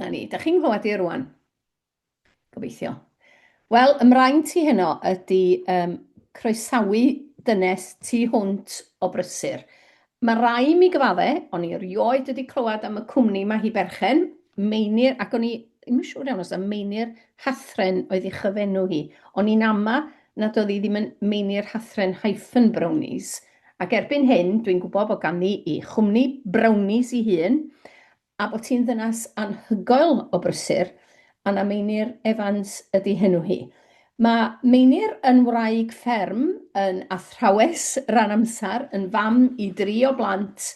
Na ni, da chi'n nghlywed i rwan? Gobeithio. Wel, y mraint i heno ydy um, croesawu dynes tu hwnt o brysur. Mae rai mi gyfadde, o'n i erioed wedi clywed am y cwmni mae hi berchen, Meinir, ac o'n i ddim yn siŵr iawn os na Meinir Hathren oedd ei chyfenw hi. O'n i'n ama nad oedd hi ddim yn Meinir Hathren hyphen Brownies. Ac erbyn hyn, dwi'n gwybod bod ganddi i chwmni Brownies ei hun, a bod hi'n ddynas anhygoel o brysur, a na Meinir Evans ydy henw hi. Mae Meinir yn wraig fferm, yn athrawes ran amser, yn fam i dri o blant,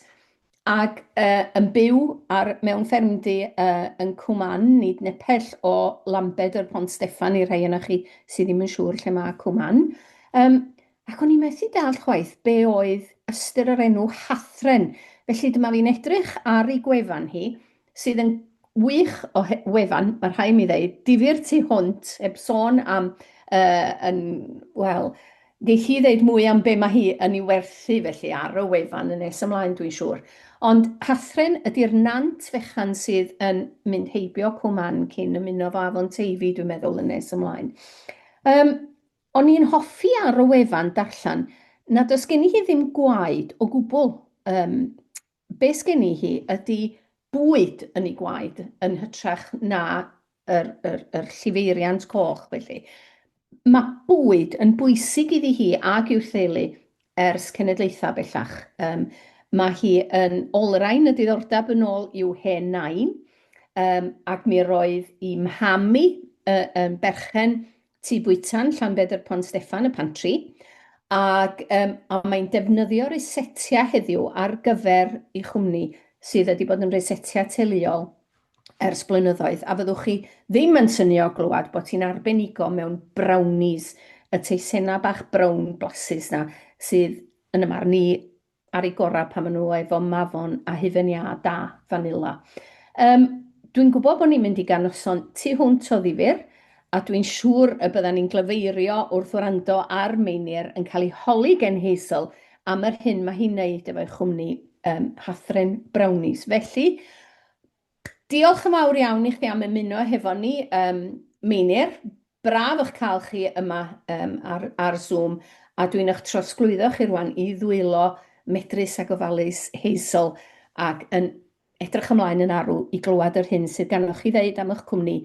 ac uh, yn byw ar, mewn ffermdy uh, yn Cwman, nid nepell o Lambed yr Pont Steffan i'r rhai yna chi sydd ddim yn siŵr lle mae Cwman. Um, Ac o'n i methu deall chwaith be oedd ystyr yr enw Hathren. Felly dyma fi'n edrych ar ei gwefan hi, sydd yn wych o wefan, mae rhaid mi ddeud, difyr tu hwnt, heb sôn am, uh, yn, wel, geith hi ddeud mwy am be mae hi yn ei werthu felly ar y wefan yn nes ymlaen dwi'n siŵr. Ond Hathren ydy'r nant fechan sydd yn mynd heibio Cwm Ann cyn ymuno fo Afon Teifi dwi'n meddwl yn nes ymlaen. Um, O'n i'n hoffi ar y wefan darllen nad oes gen i hi ddim gwaed o gwbl. Yym, be sgen i hi ydy bwyd yn ei gwaed yn hytrach na yr, yr, yr llifeiriant coch felly. Mae bwyd yn bwysig iddi hi ag i'w theulu ers cenedlaethau bellach. Um, mae hi yn olrhain y diddordeb yn ôl i'w hen nain, um, ac mi roedd i mham i uh, yn berchen Tŷ bwyta'n Llanbedr Pont Steffan, y pantri, ac um, a mae'n defnyddio rysetiau heddiw ar gyfer ei chwmni sydd wedi bod yn rysetiau teuluol ers blynyddoedd, a fyddwch chi ddim yn synnu o glywed bod hi'n arbenigo mewn brownies, y teisennau bach brown blasus na sydd yn y marn i ar eu gorau pan maen nhw efo mafon a hufen iâ da fanila. Um, dwi'n gwybod bod ni'n mynd i gael noson tu hwnt o ddifyr, a dwi'n siŵr y byddan ni'n glyfeirio wrth wrando ar Meinir yn cael ei holi gen Hazel am yr hyn mae hi'n neud efo'i chwmni um, Hathren Brownies. Felly, Diolch yn fawr iawn i chdi am ymuno hefo ni, um, Meinir. Braf eich cael chi yma um, ar, ar Zoom, a dwi'n eich trosglwyddo chi rwan i ddwylo medrus a gofalus Hazel ac yn edrych ymlaen yn arw i glywed yr hyn sydd ganddoch chi ddeud am eich cwmni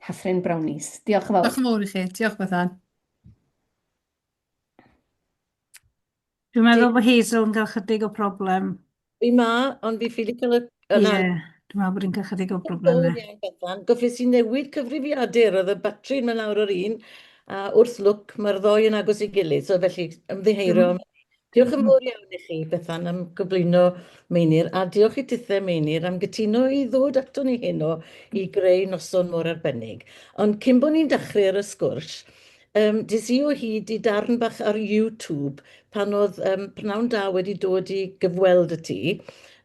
Hathren Brownies. Diolch yn fawr. Diolch yn fawr i chi. Diolch Bethan. Dwi'n meddwl bod Hazel yn cael chydig o problem. Fi ma, ond fi ffili cael y... Ie, yeah, dwi'n meddwl bod hi'n cael chydig o problemau. Iawn, Bethan. Goffes i newid cyfrifiadur, oedd y batri'n mynd lawr ar un, a wrth lwc mae'r ddoi yn agos i gilydd, so felly ymddiheuro. Mm. Diolch yn fawr iawn i chi, Bethan, am gyflwyno Meinir, a diolch i tithe, Meinir, am gytuno i ddod ato ni heno i greu noson mor arbennig. Ond cyn bod ni'n dechrau ar y sgwrs, Yym, des i o hyd i darn bach ar YouTube pan oedd um, Pnawn Da wedi dod i gyfweld y tŷ,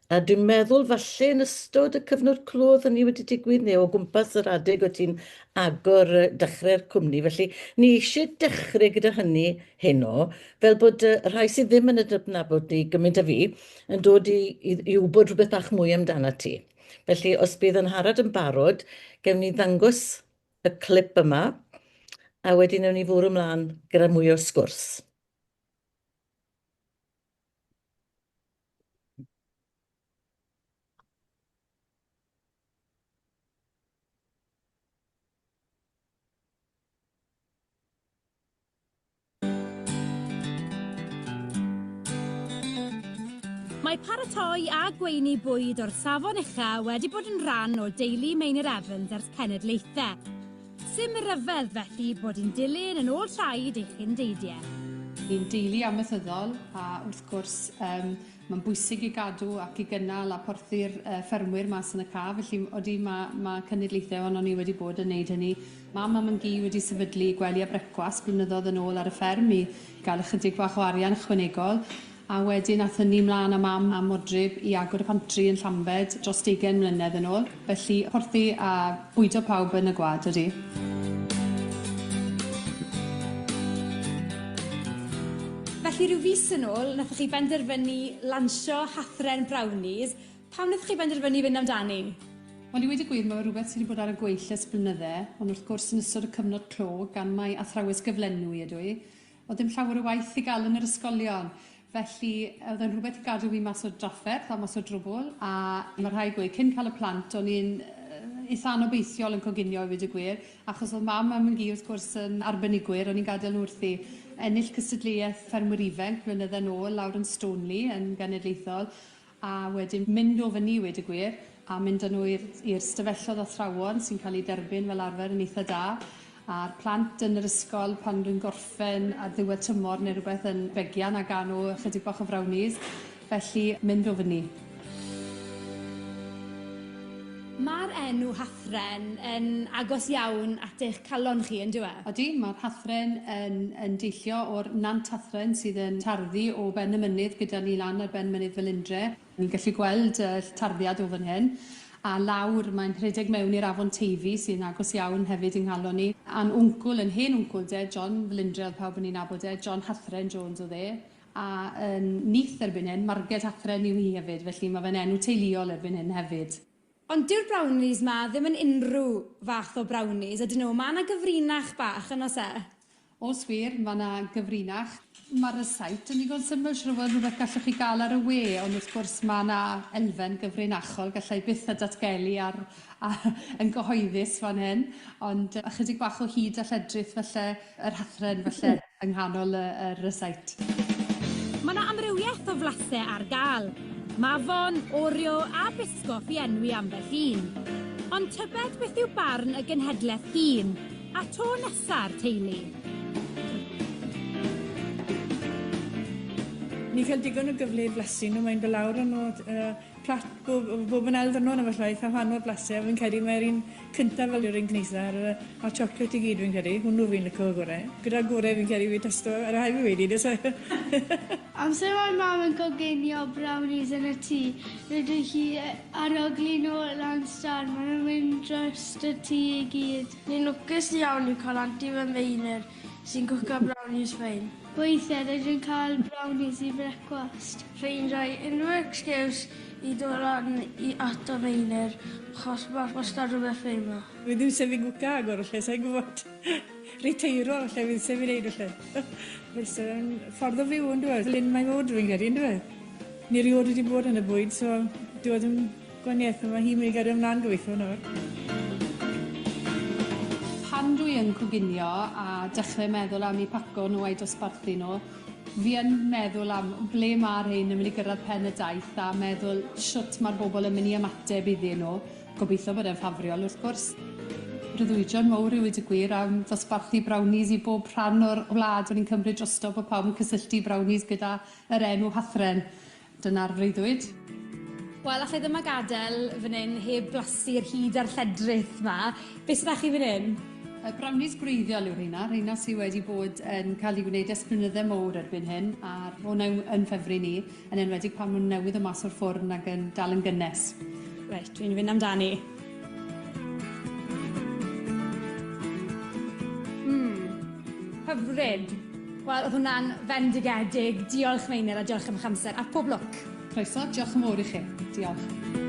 a dwi'n meddwl falle yn ystod y cyfnod clo oedd hynny wedi digwydd, neu o gwmpas yr adeg o ti'n agor dechrau'r cwmni. Felly, ni eisiau dechrau gyda hynny heno, fel bod y rhai sydd ddim yn y adnabod ni gymaint â fi yn dod i, i, i wybod rhywbeth bach mwy amdano ti. Felly, os bydd yn Harad yn barod, gewn ni ddangos y clip yma, a wedyn newn ni fwrw ymlaen gyda mwy o sgwrs. Mae paratoi a gweini bwyd o'r safon ucha wedi bod yn rhan o deulu Meinir Evans ers cenedlaethau. Sim ryfedd felly bod hi'n dilyn yn ôl traed ei chyn-deidie. Ni'n deulu amaethyddol a wrth gwrs yym Mae'n bwysig i gadw ac i gynnal a porthi'r uh, ffermwyr mas yn y ca, felly odi mae, mae cenedlaethau ohonon ni wedi bod yn neud hynny. Mam a mam-gu wedi sefydlu gwely a brecwast blynyddoedd yn ôl ar y fferm i gael ychydig bach o arian ychwanegol, a wedyn ath hynny mlaen â mam a modryb i agor y pantri yn Llambed dros deugain mlynedd yn ôl. Felly porthi a bwydo pawb yn y gwlad, odi. Felly rhyw fis yn ôl, nathoch chi benderfynu lansio Hathren Brownies. Pam nathoch chi benderfynu fynd amdani? Wel, i weud y gwir, mae rhywbeth sydd wedi bod ar y gweill ers blynydde, ond wrth gwrs yn ystod y cyfnod clo, gan mai athrawes gyflenwi ydw i, oedd dim llawer o waith i gael yn yr ysgolion. Felly, oedd e'n rhywbeth i gadw fi mas o drafferth a mas o drwbwl, a mae rhaid gweud, cyn cael y plant, o'n i'n eitha anobeithiol yn coginio i weud y gwir, achos oedd mam a mam-gu wrth gwrs yn arbenigwyr, o'n i'n gadael nhw wrthi. Ennill cystadleuaeth ffermwyr ifanc blynydde nôl lawr yn Stoneleigh yn genedlaethol, a wedyn mynd o fyny i weud y gwir, a mynd â nhw i'r i'r stafelloedd athrawon sy'n cael eu derbyn fel arfer yn eitha da, a'r plant yn yr ysgol pan dwi'n gorffen ar ddiwedd tymor neu rhywbeth yn begian a gael nhw ychydig bach o frownies, felly mynd o fyny. Mae'r enw Hathren yn agos iawn at eich calon chi, yn dyw e? Odi, mae'r Hathren yn yn deillio o'r Nant Hathren sydd yn tarddu o ben y mynydd gyda ni lan ar ben Mynydd Felindre. Ni'n gallu gweld y tarddiad o fan hyn, a lawr mae'n rhedeg mewn i'r Afon Teifi sy'n agos iawn hefyd i'n nghalon ni. A'n wncwl, yn hen wncwl de, John Felindre oedd pawb yn ei nabod e, John Hathren Jones oedd e, a yn nith erbyn hyn, Marged Hathren yw hi hefyd, felly mae fe'n enw teuluol erbyn hyn hefyd. Ond dyw'r brownies 'ma ddim yn unrhyw fath o brownies, ydyn nhw? Mae 'na gyfrinach bach, yn oes e? Oes wir, mae 'na gyfrinach. Mae'r rysáit yn ddigon syml, siŵr o fod, rhywbeth gallwch chi gael ar y we, ond wrth gwrs mae 'na elfen gyfrinachol galla i byth â datgelu ar, ar, yn gyhoeddus fan hyn, ond ychydig bach o hud a lledrith falle, yr Hathren falle, yng nghanol y, y rysáit. Mae 'na amrywiaeth o flasau ar gael, mafon, Oreo a Biscoff i enwi ambell un. Ond tybed beth yw barn y genhedlaeth hŷn, a to nesa'r teulu? Ni'n cael digon o gyfle i flasu nhw, mae'n dod lawr â nhw uh, plat bob, bob yn ail ddwrnod ambell waith a wahanol blase a fi'n credu mai'r un cyntaf fel yw'r un gneitha a'r yy a'r chocolate i gyd fi'n credu, hwnnw fi'n lico y gore. Gyda'r gore fi'n credu fi tasto a rhaid fi weud i so Amser mae mam yn coginio brownies yn y tŷ, rydw hi arogli nhw lan star, maen nhw'n mynd drost y tŷ i gyd. Ni'n lwcus iawn i cael Anti fy Meinir sy'n cwco brownies ffein. Weithiau rydw i'n cael brownies i brecwast. Ffeindiai unrhyw excuse i dod lan i ato Meinir achos ma' wastad rhywbeth ffein 'ma. Fi ddim isie fi gwca agor falle sai'n gwbod. Riteiro falle fi isie fi neud falle. Fyse fe'n ffordd o fyw on'd yw e? Fel 'yn mae fod fi'n credu on'd yw e? Ni riod wedi bod yn y bwyd so dyw e ddim gwanieth a ma' hi myn' i gario mlan gobeithio nawr. Pan dwi yn coginio a dechre meddwl am 'u paco nhw a'u dosbarthu nhw, fi yn meddwl am ble ma' rhein yn mynd i gyrradd pen y daith a meddwl shwt ma'r bobl yn mynd i ymateb iddyn nhw. Gobeithio bod e'n ffafriol wrth gwrs. Breuddwydion mowr i weud y gwir am ddosbarthu brownies i bob rhan o'r wlad. O'n i'n cymryd drosto bod pawb yn cysylltu brownies gyda yr enw Hathren. Dyna'r freuddwyd. Wel, alla i ddim a gadael fan hyn heb blasu'r hud a'r lledrith 'ma. Be sy 'da chi fan hyn? Y brownies gwreiddiol yw rheina, rheina sy wedi bod yn cael eu gwneud ers blynydde mowr erbyn hyn, a hwnna yw yn ffefryn i, yn enwedig pan maen nhw'n newydd o mas o'r ffwrn ac yn dal yn gynnes. Reit, dwi'n fynd amdani. Mm, hyfryd. Wel, oedd hwnna'n fendigedig. Diolch Meinir a diolch am eich amser a pob lwc. Croeso, diolch yn fawr i chi. Diolch.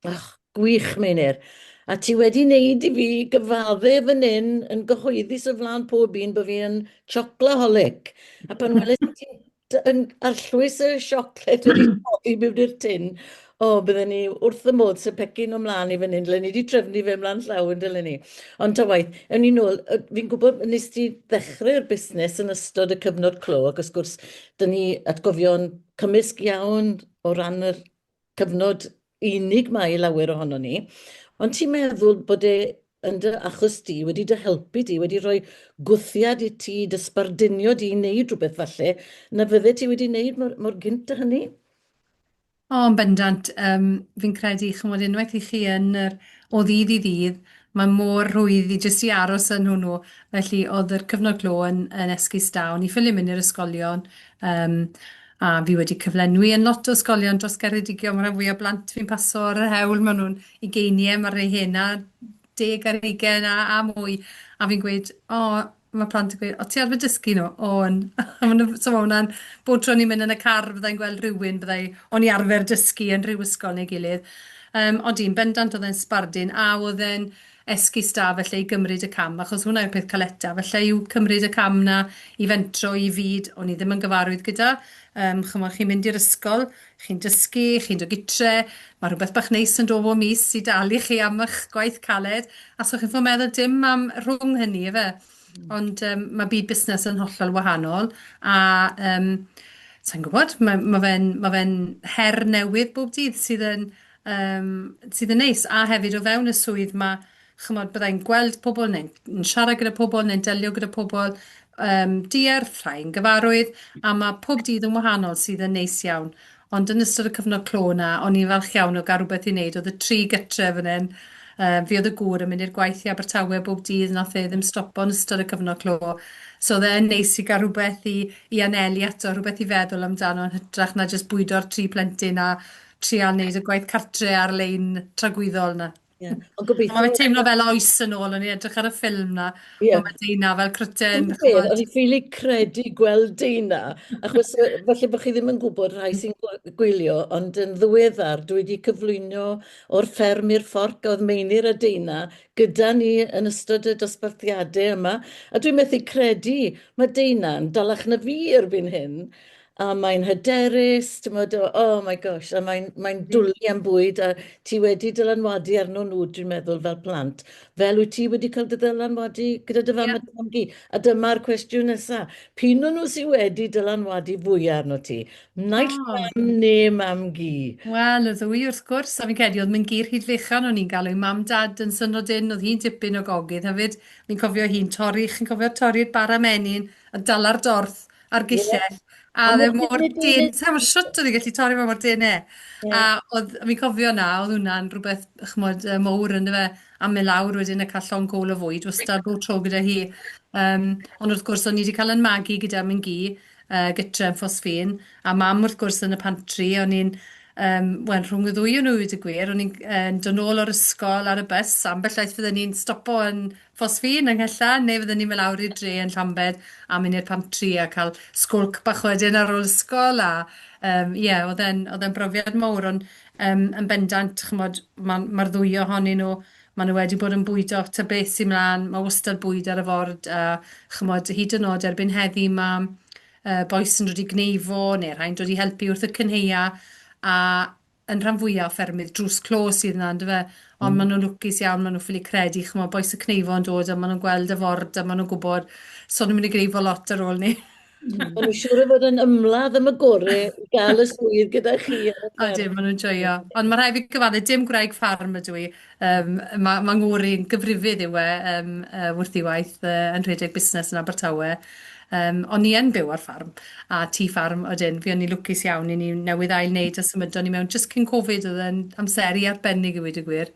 Ach, gwych, Meinir. A ti wedi wneud i fi gyfadde fan hyn yn gyhoeddus o flaen pob un bod fi yn chocolaholic. A pan weles i ti yn arllwys y siocled wedi toddi mewn i'r tin, o, bydden ni wrth y modd se pecyn o mlaen i fan hyn, dylen ni wedi trefnu fe mlaen llaw yn dylen ni. Ond ta waeth, ewn ni nôl, fi'n gwybod nes ti ddechrau'r busnes yn ystod y cyfnod clo, ac wrth gwrs, dyn ni atgofion cymysg iawn o ran yr cyfnod unig mae i lawer ohonon ni, ond ti'n meddwl bod e yn dy achos di wedi dy helpu di, wedi rhoi gwthiad i ti, dy sbardunio di i wneud rhywbeth falle na fydde ti wedi wneud mor, mor gynt â hynny? O, yn bendant. Um, fi'n credu, chymod, unwaith i chi yn yr o ddydd i ddydd, mae mor rhwydd i jyst i aros yn hwnnw. Felly, oedd yr cyfnod clo yn, yn esgus da. O'n i ffili mynd i'r ysgolion, um, A fi wedi cyflenwi yn lot o ysgolion dros Geredigion, mae rhan fwya o blant fi'n paso ar yr hewl, maen nhw'n ugeiniau, mae rhai hena, deg ar hugain a, a mwy. A fi'n gweud, o, ma' plant yn gweud, "O, ti arfer dysgu nhw?" O'n. A ma' nhw, so ma' hwnna'n, bob tro ni'n mynd yn y car fyddai'n gweld rhywun byddai, o'n i arfer dysgu yn rhyw ysgol neu gilydd. Yym, odi, yn bendant oedd e'n sbardun a oedd e'n esgus da felly i gymryd y cam, achos hwnna yw'r peth caleta, falle yw cymryd y cam 'na i fentro i fyd o'n i ddim yn gyfarwydd gyda. Yym, chimod, chi'n mynd i'r ysgol, chi'n dysgu, chi'n dod gytre, mae rhywbeth bach neis yn dod bob mis i dalu chi am eich gwaith caled, a so chi'n ffod meddwl dim am rhwng hynny, ife? Ond yym, mae byd busnes yn hollol wahanol, a yym, sa i'n gwybod, mae ma' fe'n ma' fe'n her newydd bob dydd sydd yn yym, sydd yn neis. A hefyd o fewn y swydd ma', chimod, bydda i'n gweld pobl neu'n yn siarad gyda pobl neu'n delio gyda pobl yym diarth, rhai yn gyfarwydd, a ma' pob dydd yn wahanol sydd yn neis iawn. Ond yn ystod y cyfnod clo 'na, o'n i'n falch iawn o gael rhywbeth i wneud. Oedd y tri gytre fan hyn. Yy, fi oedd y gŵr yn mynd i'r gwaith i Abertawe bob dydd, nath e ddim stopo yn ystod y cyfnod clo. So oedd e'n neis i gael rhywbeth i i anelu ato, rhywbeth i feddwl amdano yn hytrach na jyst bwydo'r tri plentyn a trial neud y gwaith cartre ar-lein tragwyddol 'na. Ie, ond gobeithio... Ond mae'n teimlo fel oes yn ôl, o'n i'n edrych ar y ffilm 'na. Ie. Ond mae Deina fel cryten, Ti'n gwybod beth, o'n i ffili credu gweld Deina, achos yy falle bod chi ddim yn gwybod rhai sy'n gwylio, ond yn ddiweddar dwi wedi cyflwyno o'r fferm i'r fforc, a oedd Meinir a Deina gyda ni yn ystod y dosbarthiadau yma, a dwi'n methu credu, mae Deina'n dalach na fi erbyn hyn, a mae'n hyderus, timod, oh my gosh, a mae'n mae dwlu am bwyd, a ti wedi dylanwadu arno nhw, dwi'n meddwl, fel plant, fel wyt ti wedi cael dy ddylanwadu gyda dy fam a dy fam-gu. A dyma'r cwestiwn nesaf, p'un o nhw sydd wedi dylanwadu fwyaf arno ti? Naill oh. mam neu mam-gu? Wel, y ddwy wrth gwrs, a fi'n credu oedd mynd-gu Rhyd Fechan o'n i'n galw i mam dad yn syndod dyn, oedd hi'n dipyn o gogydd hefyd. Fi'n cofio hi'n torri, chi'n cofio torri'r bara menyn a dala'r dorth a'r gillell. Yeah. A oedd e mor dyn, sa'n gwybod shwt oedd hi'n gallu torri fe mor dyn e. Yeah. A oedd, fi'n cofio na, oedd hwnna'n rhywbeth, ch'mod, mowr ynddo fe, a mynd lawr wedyn a cael llond cwl o fwyd wastad bob tro gyda hi. Um, ond wrth gwrs, o'n i wedi cael yn magu gyda mynd gi, gytre yn Ffosffin, a mam wrth gwrs yn y pantri, o'n i'n, um, wel, rhwng y ddwy o'n nhw i y gwir, o'n i'n uh, dod nôl o'r ysgol ar y bus, ambell waith fydden ni'n stopo yn Ffosffin yng Nghellan, neu fydden ni'n mynd lawr i'r dre yn Llambed a mynd i'r pantri a cael sgwlc bach wedyn ar ôl ysgol a yym ie, oedd e'n oedd e'n brofiad mawr ond yym yn bendant, chimod, ma' ma'r ddwy ohonyn nhw, maen nhw wedi bod yn bwydo ta beth sy'n mlaen, ma' wastad bwyd ar y ford a chimod, hyd yn oed erbyn heddi ma' yy bois yn dod i gneifo neu rhai'n dod i helpu wrth y cynhaea a yn rhan fwya o ffermydd drws clo sydd 'na yndyfe? Ond maen nhw'n lwcus iawn, maen nhw'n ffili credu, chimod, bois y cneifo yn dod a maen nhw'n gweld y ford a maen nhw'n gwybod, so nhw'n mynd i gneifo lot ar ôl ni. Maen nhw'n siŵr o fod yn ymladd am y gore i gael y swydd gyda chi ar y fferm. Odyn, maen nhw'n joio. Ond mae rhaid fi gyfadde, dim gwraig ffarm ydw i. Yym, ma' ma' ngŵr i'n gyfrifydd yw e, yym, yy, wrth ei waith, yy, yn rhedeg busnes yn Abertawe. Yym, o'n i yn byw ar ffarm, a tŷ ffarm odyn, fuon ni'n lwcus iawn, 'yn ni newydd ail wneud a symudon ni mewn jyst cyn Covid, oedd e'n amseru arbennig i weud y gwir.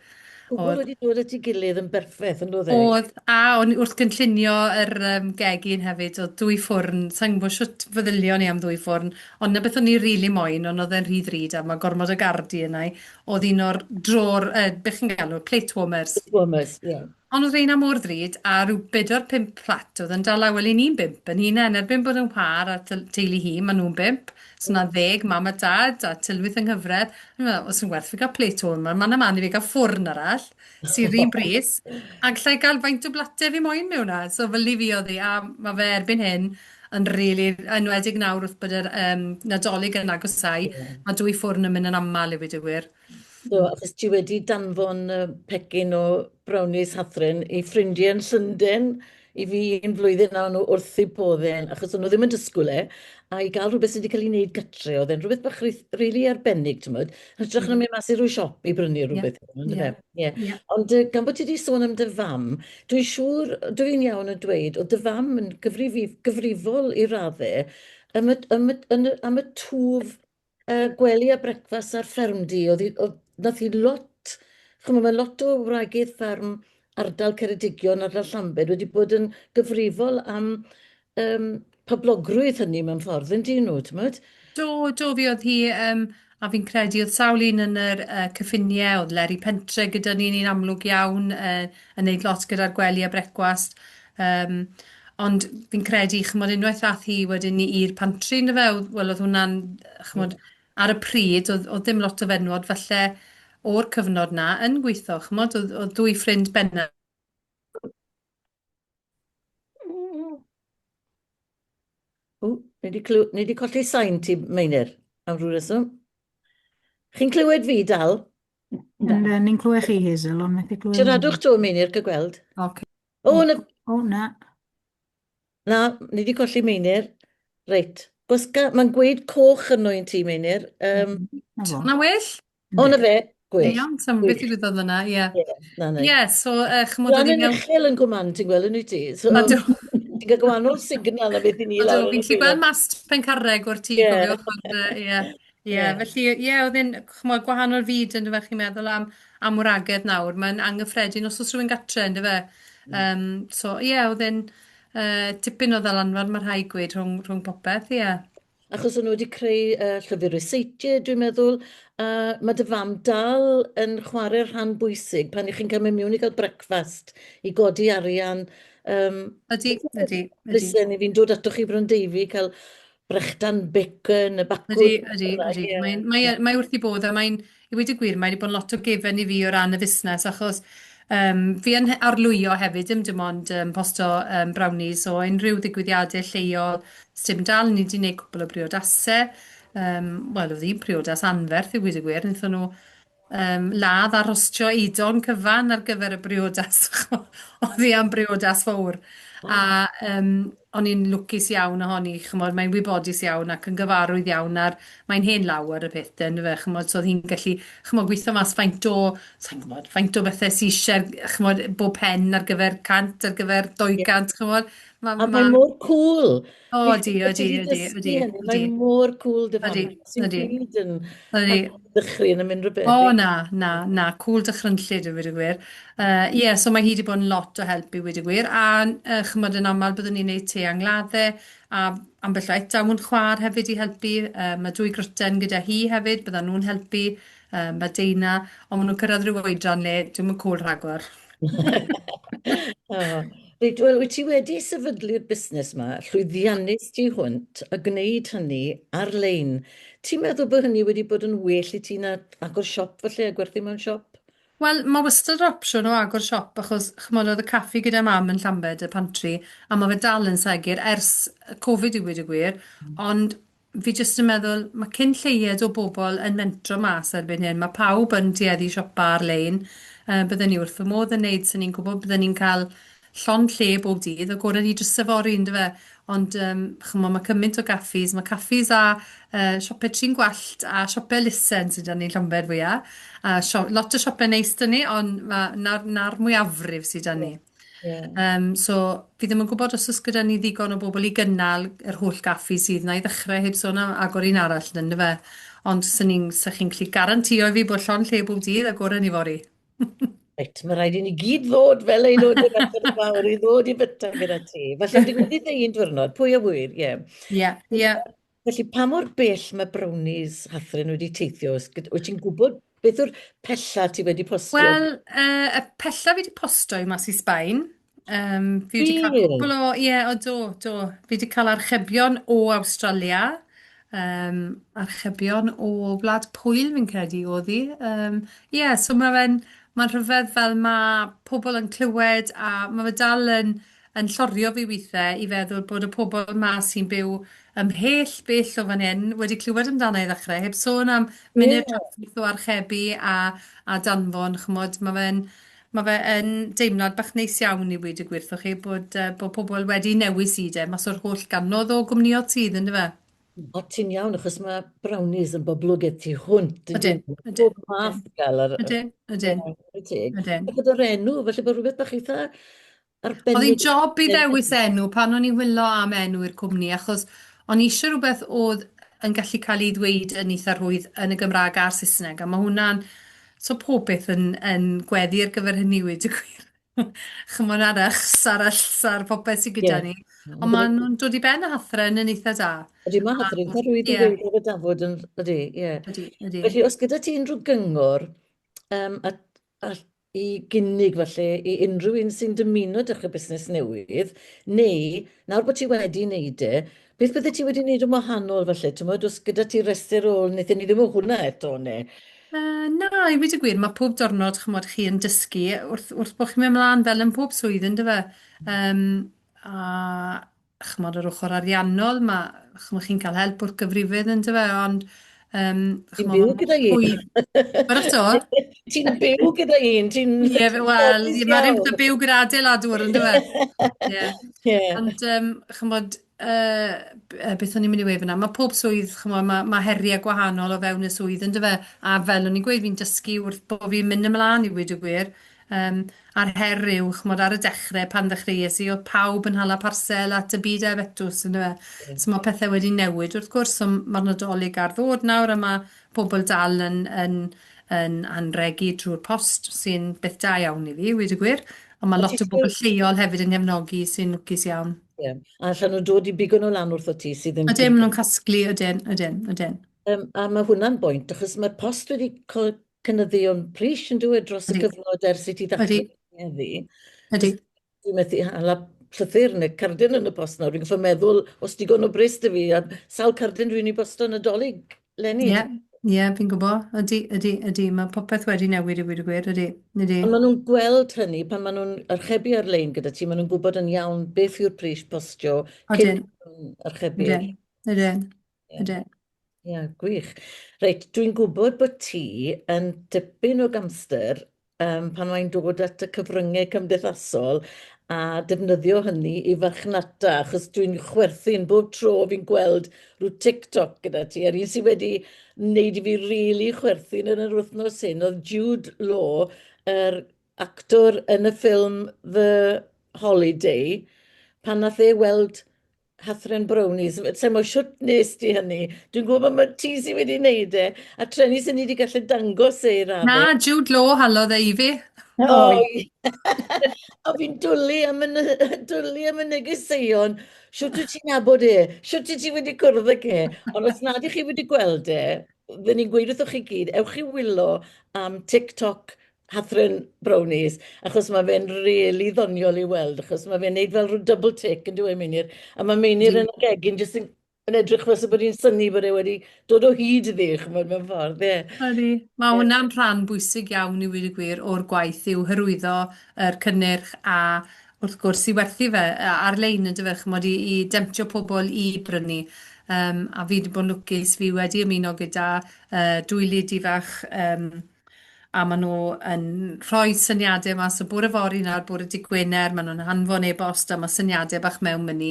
Pobl Oedd. wedi dod at ei gilydd yn berffaith, yn doedd e? Oedd, a o'n i wrth gynllunio yr yym gegin hefyd, oedd dwy ffwrn, sa i'n gwybod shwt feddylion ni am ddwy ffwrn, ond 'na beth o'n i rili moyn, ond oedd e'n rhy ddrud a ma' gormod o gardi yna i, oedd un o'r drôr, yy, be chi'n galw, plate warmers. Plate warmers, ie. Ond oedd reina mor ddrud, a rhyw bedwar pump plat oedd yn dala, wel 'y ni'n bump yn hunain, erbyn bod yn whar a teulu hi, maen nhw'n bump, so 'na ddeg, mam a dad, a tylwyth yng nghyfraith. O'n i'n meddwl, oes yn werth fi gael plate warmer, man a man i fi gael ffwrn arall, sy'n yr un bris, a gallai gael faint o blatiau fi moyn mewn 'na. So fel 'ny fi oedd hi, a ma' fe erbyn hyn yn rili, enwedig nawr wrth bod yr yym Nadolig yn agosáu, ma' dwy ffwrn yn mynd yn aml i weud y gwir. Do, achos ti wedi danfon uh, pecyn o brownies Hathren i ffrindiau yn Llundain i fi un flwyddyn a o'n nhw wrth eu boddau, achos o'n nhw ddim yn disgwyl e, a i gael rhywbeth sydd wedi cael ei wneud gytre, oedd e'n rhywbeth bach rili arbennig, ti'n modd, yn hytrach na mynd mas i ryw siop i brynu rhywbeth, yeah. Yeah. Yeah. Yeah. Ond uh, gan bod ti wedi sôn am dy fam, dwi'n siŵr, dwi'n iawn yn dweud, oedd dy fam yn gyfrif, gyfrifol i raddau am y, am y, am y, am y twf yy gwely a brecwast ar ffermdy, oedd hi, oedd, nath hi lot, chimod, mae lot o wragedd fferm ardal Ceredigion, ardal Llambed wedi bod yn gyfrifol am um, poblogrwydd hynny mewn ffordd, yn dyn nhw, timod? Do, do, fi oedd hi, um, a fi'n credu oedd sawl un yn yr uh, cyffiniau, oedd Leri Pentre gyda ni, ni'n amlwg iawn, uh, yn neud lot gyda'r gwely a brecwast. Um, Ond fi'n credu, chimod, unwaith ath hi wedyn ni i'r pantri yndyfe, wel oedd hwnna'n, chimod, ar y pryd, oedd, oedd dim lot o fenywod falle o'r cyfnod 'na yn gweithio, chimod, oedd, oedd dwy ffrind benna O, ni wedi clyw... ni wedi colli sain ti, Meinir, am rhyw reswm. Chi'n clywed fi dal? Yndyn, ni'n clywed chi, Hazel, ond methu clywed. Siaradwch to, Meinir, cael gweld. Ocê. O, na... O, na. Na, ni wedi colli Meinir. Reit. Gwasga, mae'n gweud coch yno i'n ti, Meinir. Um, Na fo. Na well? O, na fe. Gwych. Iawn, sa'n beth ddigwyddodd yna, ie. Ie, na, na. Ie, so, uh, chymod, Lan o'n i yn mewn... uchel yn Gwman, ti'n gweld yn wyt ti? So, Ydw. ti'n cael gwahanol signal na beth i ni Ydw, lawr yn fi'n y gallu gweld gwaelod. mast Pencarreg o'r tŷ, Ie. cofiwch, ond yy, ie. Ie, Ie. felly, ie, oedd e'n, chimod, gwahanol fyd yndyfe, chi'n meddwl am, am wragedd nawr, mae'n anghyffredin os oes rhywun gatre, yndyfe. Um, so, ie, oedd e'n uh, tipyn o ddylanwad, mae rhaid gweud, rhwng, rhwng popeth, ie. Achos o'n nhw wedi creu uh, llyfr ryseitiau, dwi'n meddwl, a mae dy fam dal yn chwarae rhan bwysig pan ych chi'n cael mynd mewn i gael brecfast, i godi arian. Um, Ydy, ydy, ydy. Listen, i fi'n dod atoch chi Brondeifi, cael brechdan bacon, y bacwn. Ydy, ydy, ydy. Mae'n, mae, mae wrth i bodd a mae'n, i weud y gwir, mae wedi bod yn lot o gefen i fi o ran y fusnes achos um, fi yn arlwyo hefyd, dim dim ond um, posto um, brownies o unrhyw ddigwyddiadau lleol, sdim dal, ni wedi gwneud cwpl o briodasau, um, wel, oedd un priodas anferth i weud y gwir, wnaethon nhw um, ladd a rhostio eidon cyfan ar gyfer y briodas. Oedd hi am briodas fawr. A um, o'n i'n lwcus iawn ohoni, chymod, mae'n wybodus iawn ac yn gyfarwydd iawn ar, mae'n hen law ar y peth de, yndyfe, chymod, so oedd hi'n gallu, chymod, gweithio mas faint o, sa i'n gwybod, faint o bethau sy eisiau, chymod, bob pen ar gyfer 100, ar gyfer 200, chymod. Ma, A mae mor cool. O, ydy, ydy, ydy, ydy. Mae mor cool dy fam. Ydy, ydy. Sy'n yn ydy. ddychryn am unrhyw beth. O, na, na, na. Cool dychrynllyd, i weud y gwir. Ie, yeah, so mae hi wedi bod yn lot o help i weud y gwir. A uh, chymod yn aml byddwn ni'n neud te angladdau, a ambell waith daw yn chwaer hefyd i helpu. Uh, mae dwy gryten gyda hi hefyd, byddan nhw'n helpu. Uh, mae Deina, ond maen nhw'n cyrraedd rhyw oedran le dwi'm yn cŵl rhagor. oh. Reit, wel, wyt ti wedi sefydlu'r busnes yma, llwyddiannus tu hwnt, a gwneud hynny ar-lein. Ti'n meddwl bod hynny wedi bod yn well i ti na agor siop falle a gwerthu mewn siop? Wel, mae wastad yr opsiwn o agor siop achos, chimod, oedd y caffi gyda mam yn Llambed, y pantri, a mae fe dal yn segur ers Covid i weud y gwir, ond fi jyst yn meddwl, mae cyn lleied o bobl yn mentro mas erbyn hyn. Mae pawb yn tueddu siopa ar-lein. Uh, bydden ni wrth fy modd yn neud, sy'n ni'n gwybod bydden ni'n cael llond lle bob dydd, a gorau ni dros yfory, yndyfe? Ond, um, chymod, mae cymaint o gaffis, mae caffis a uh, siopau trin gwallt a siopau elusen sydd 'da ni yn Llambed fwya. A sio lot o siopau neis 'da ni, ond ma' 'na'r 'na'r mwyafrif sydd 'da ni. Yeah. Um, so, fi ddim yn gwybod os oes gyda ni ddigon o bobl i gynnal yr holl gaffi sydd 'na i ddechrau, heb sôn am agor un arall, yn dyfe? Ond 'sen ni'n, 'sech chi'n gallu garantïo i fi bod llond lle bob dydd, agoren ni fory. Reit, mae rhaid i ni gyd ddod fel aelodau Merched y Wawr i ddod i fyta gyda ti. Falle digwydd i un diwrnod, pwy a ŵyr, ie. Ie, ie. Felly, pa mor bell mae brownies Hathren wedi teithio? Wyt ti'n gwybod beth yw'r pella ti wedi postio? Wel, uh, y pella fi wedi posto i mas i Sbaen. Um, fi wedi cael cwpl o... Ie, yeah, o do, do. Fi wedi cael archebion o Awstralia. Um, archebion o Wlad Pwyl, fi'n credu, oedd hi. Um, ie, yeah, so mae fe'n... Mae'n rhyfedd fel mae pobl yn clywed a mae fe dal yn yn llorio fi weithiau i feddwl bod y pobl 'ma sy'n byw ymhell bell o fan hyn wedi clywed amdana i ddechrau, heb sôn am mynd i'r trafferth o archebu a a danfon, chimod, ma' fe'n ma' fe yn deimlad bach neis iawn i weud y gwir wrthoch chi bod yy bod pobl wedi newis i de, mas o'r holl gannoedd o gwmnïoedd sydd, yndyfe? O, ti'n iawn, achos mae brownies yn boblogaidd tu hwnt. Ydyn, ydyn. Bob math gael ar... Ydyn, ydyn. Ydyn. Ac oedd yr enw, felly bod rhywbeth bach eitha arbennig. Oedd hi'n job i ddewis enw pan o'n i'n wylo am enw i'r cwmni, achos o'n i eisiau rhywbeth oedd yn gallu cael ei ddweud yn eitha rhwydd yn y Gymraeg a'r Saesneg, a mae hwnna'n... So pob beth yn, yn gweddu ar gyfer hynny, weud y gwir. Chimod, a'r ychs a'r ylls a'r popeth sydd gyda Ie. ni. Ond maen nhw'n dod i ben â Hathren yn eitha da. Ydy, mae Hathren eitha rhwydd i Ie. ddweud ar y dafod yn... Ydy, ie. Ydy, ydy. Felly, os gyda ti unrhyw gyngor um, a, a i gynnig falle i unrhyw un sy'n dymuno dechrau busnes newydd, neu nawr bod ti wedi wneud e, beth bydde ti wedi wneud yn wahanol falle? Timod, oes gyda ti restr o, wnaethon ni ddim o hwnna eto, neu? Na, i weud y gwir, mae pob diwrnod, chimod, chi yn dysgu wrth, wrth bod chi'n mynd mlaen fel yn pob swydd, yndyfe? Um, a chimod, yr ochr ariannol, mae, chimod, chi'n cael help wrth gyfrifydd, yndyfe? Ond, um, Ti'n byw gyda un. Beth to? Ti'n byw gyda un, ti'n... Ie, wel, mae'r un peth byw gyda adeiladwr, yndyfe? Ie. Ie. Ond, um, chimod, uh, beth o'n i'n mynd i weud fyna, mae pob swydd, chimod, mae, mae heriau gwahanol o fewn y swydd, yndyfe? A fel o'n i'n gweud, fi'n dysgu wrth bod fi'n mynd ymlaen i weud y gwir. Um, a'r her yw, chimod, ar y dechrau, pan ddechreuais i, oedd pawb yn hala parsel at y byd a betws, yndyfe? Yeah. So mae pethau wedi newid, wrth gwrs, so mae'r Nadolig ar ddod nawr, a mae pobl dal yn, yn, yn anregu trwy'r post, sy'n beth da iawn i fi, weud y gwir. Ond mae lot o bobl lleol hefyd yn nghefnogi, sy'n lwcus iawn. Ie. A allan nhw dod i bigo nhw lan wrtho ti sydd yn... Ydyn, maen nhw'n casglu, ydyn, ydyn, ydyn. Um, a mae hwnna'n bwynt, achos mae'r post wedi cynyddu o'n pris yn dweud dros y cyfnod ers i ti ddechrau heddi. Ydy. Dwi'n methu hala llythyr neu cardyn yn y post nawr. Dwi'n goffo meddwl os digon o bris dy fi, a sawl cardyn dwi'n ei bosto Nadolig leni. Ie, yeah. Ie, yeah, fi'n gwybod. Ydy, ydy, ydy. Mae popeth wedi newid i weud y gwir, ydy, ydy. Ond maen nhw'n gweld hynny pan maen nhw'n archebu ar-lein gyda ti, maen nhw'n gwybod yn iawn beth yw'r pris postio cyn archebu. Ydyn, ydyn, ydyn. Ie, gwych. Reit, dwi'n gwybod bod ti yn dipyn o gamster um, pan mae'n dod at y cyfryngau cymdeithasol a defnyddio hynny i farchnata, achos dwi'n chwerthin bob tro fi'n gweld rhyw TikTok gyda ti, a'r un sydd wedi wneud i fi rili really chwerthin yn yr wythnos hyn oedd Jude Law, yr actor yn y ffilm The Holiday, pan nath e weld Kathryn Brownies, sa i'n gwybod shwt nes di hynny. Dwi'n gwybod bod ma' ti sydd wedi wneud e, a trueni sy'n ni wedi gallu dangos e i raddau. Na, Jude Law halodd e i fi. O! A fi'n dwlu am y dwlu am y negeseuon. Shwt wyt ti'n nabod e? Shwt wyt ti wedi cwrdd ag e? Ond os nad ych chi wedi gweld e, fydden ni'n gweud wrthoch chi gyd, ewch i wylo am TikTok Kathryn Brownies, achos mae fe'n rili ddoniol i weld, achos mae fe'n neud fel rhyw double take yn dyw e, Meinir? A mae Meinir yn y gegin jyst yn, yn edrych fel se bod hi'n synnu bod e wedi dod o hyd iddi, chimod, mewn ffordd, ie. Ydy. Mae hwnna'n rhan bwysig iawn i weud y gwir o'r gwaith yw hyrwyddo yr cynnyrch a wrth gwrs i werthu fe ar-lein yndyfe, chimod, i, i demtio pobl i brynu. Um, a fi wedi bod yn lwcus, fi wedi ymuno gyda uh, dwy lady fach um, a maen nhw yn rhoi syniadau mas o bore fory nawr, bore dydd Gwener, maen nhw'n hanfon e-bost a mae syniadau bach mewn fyny.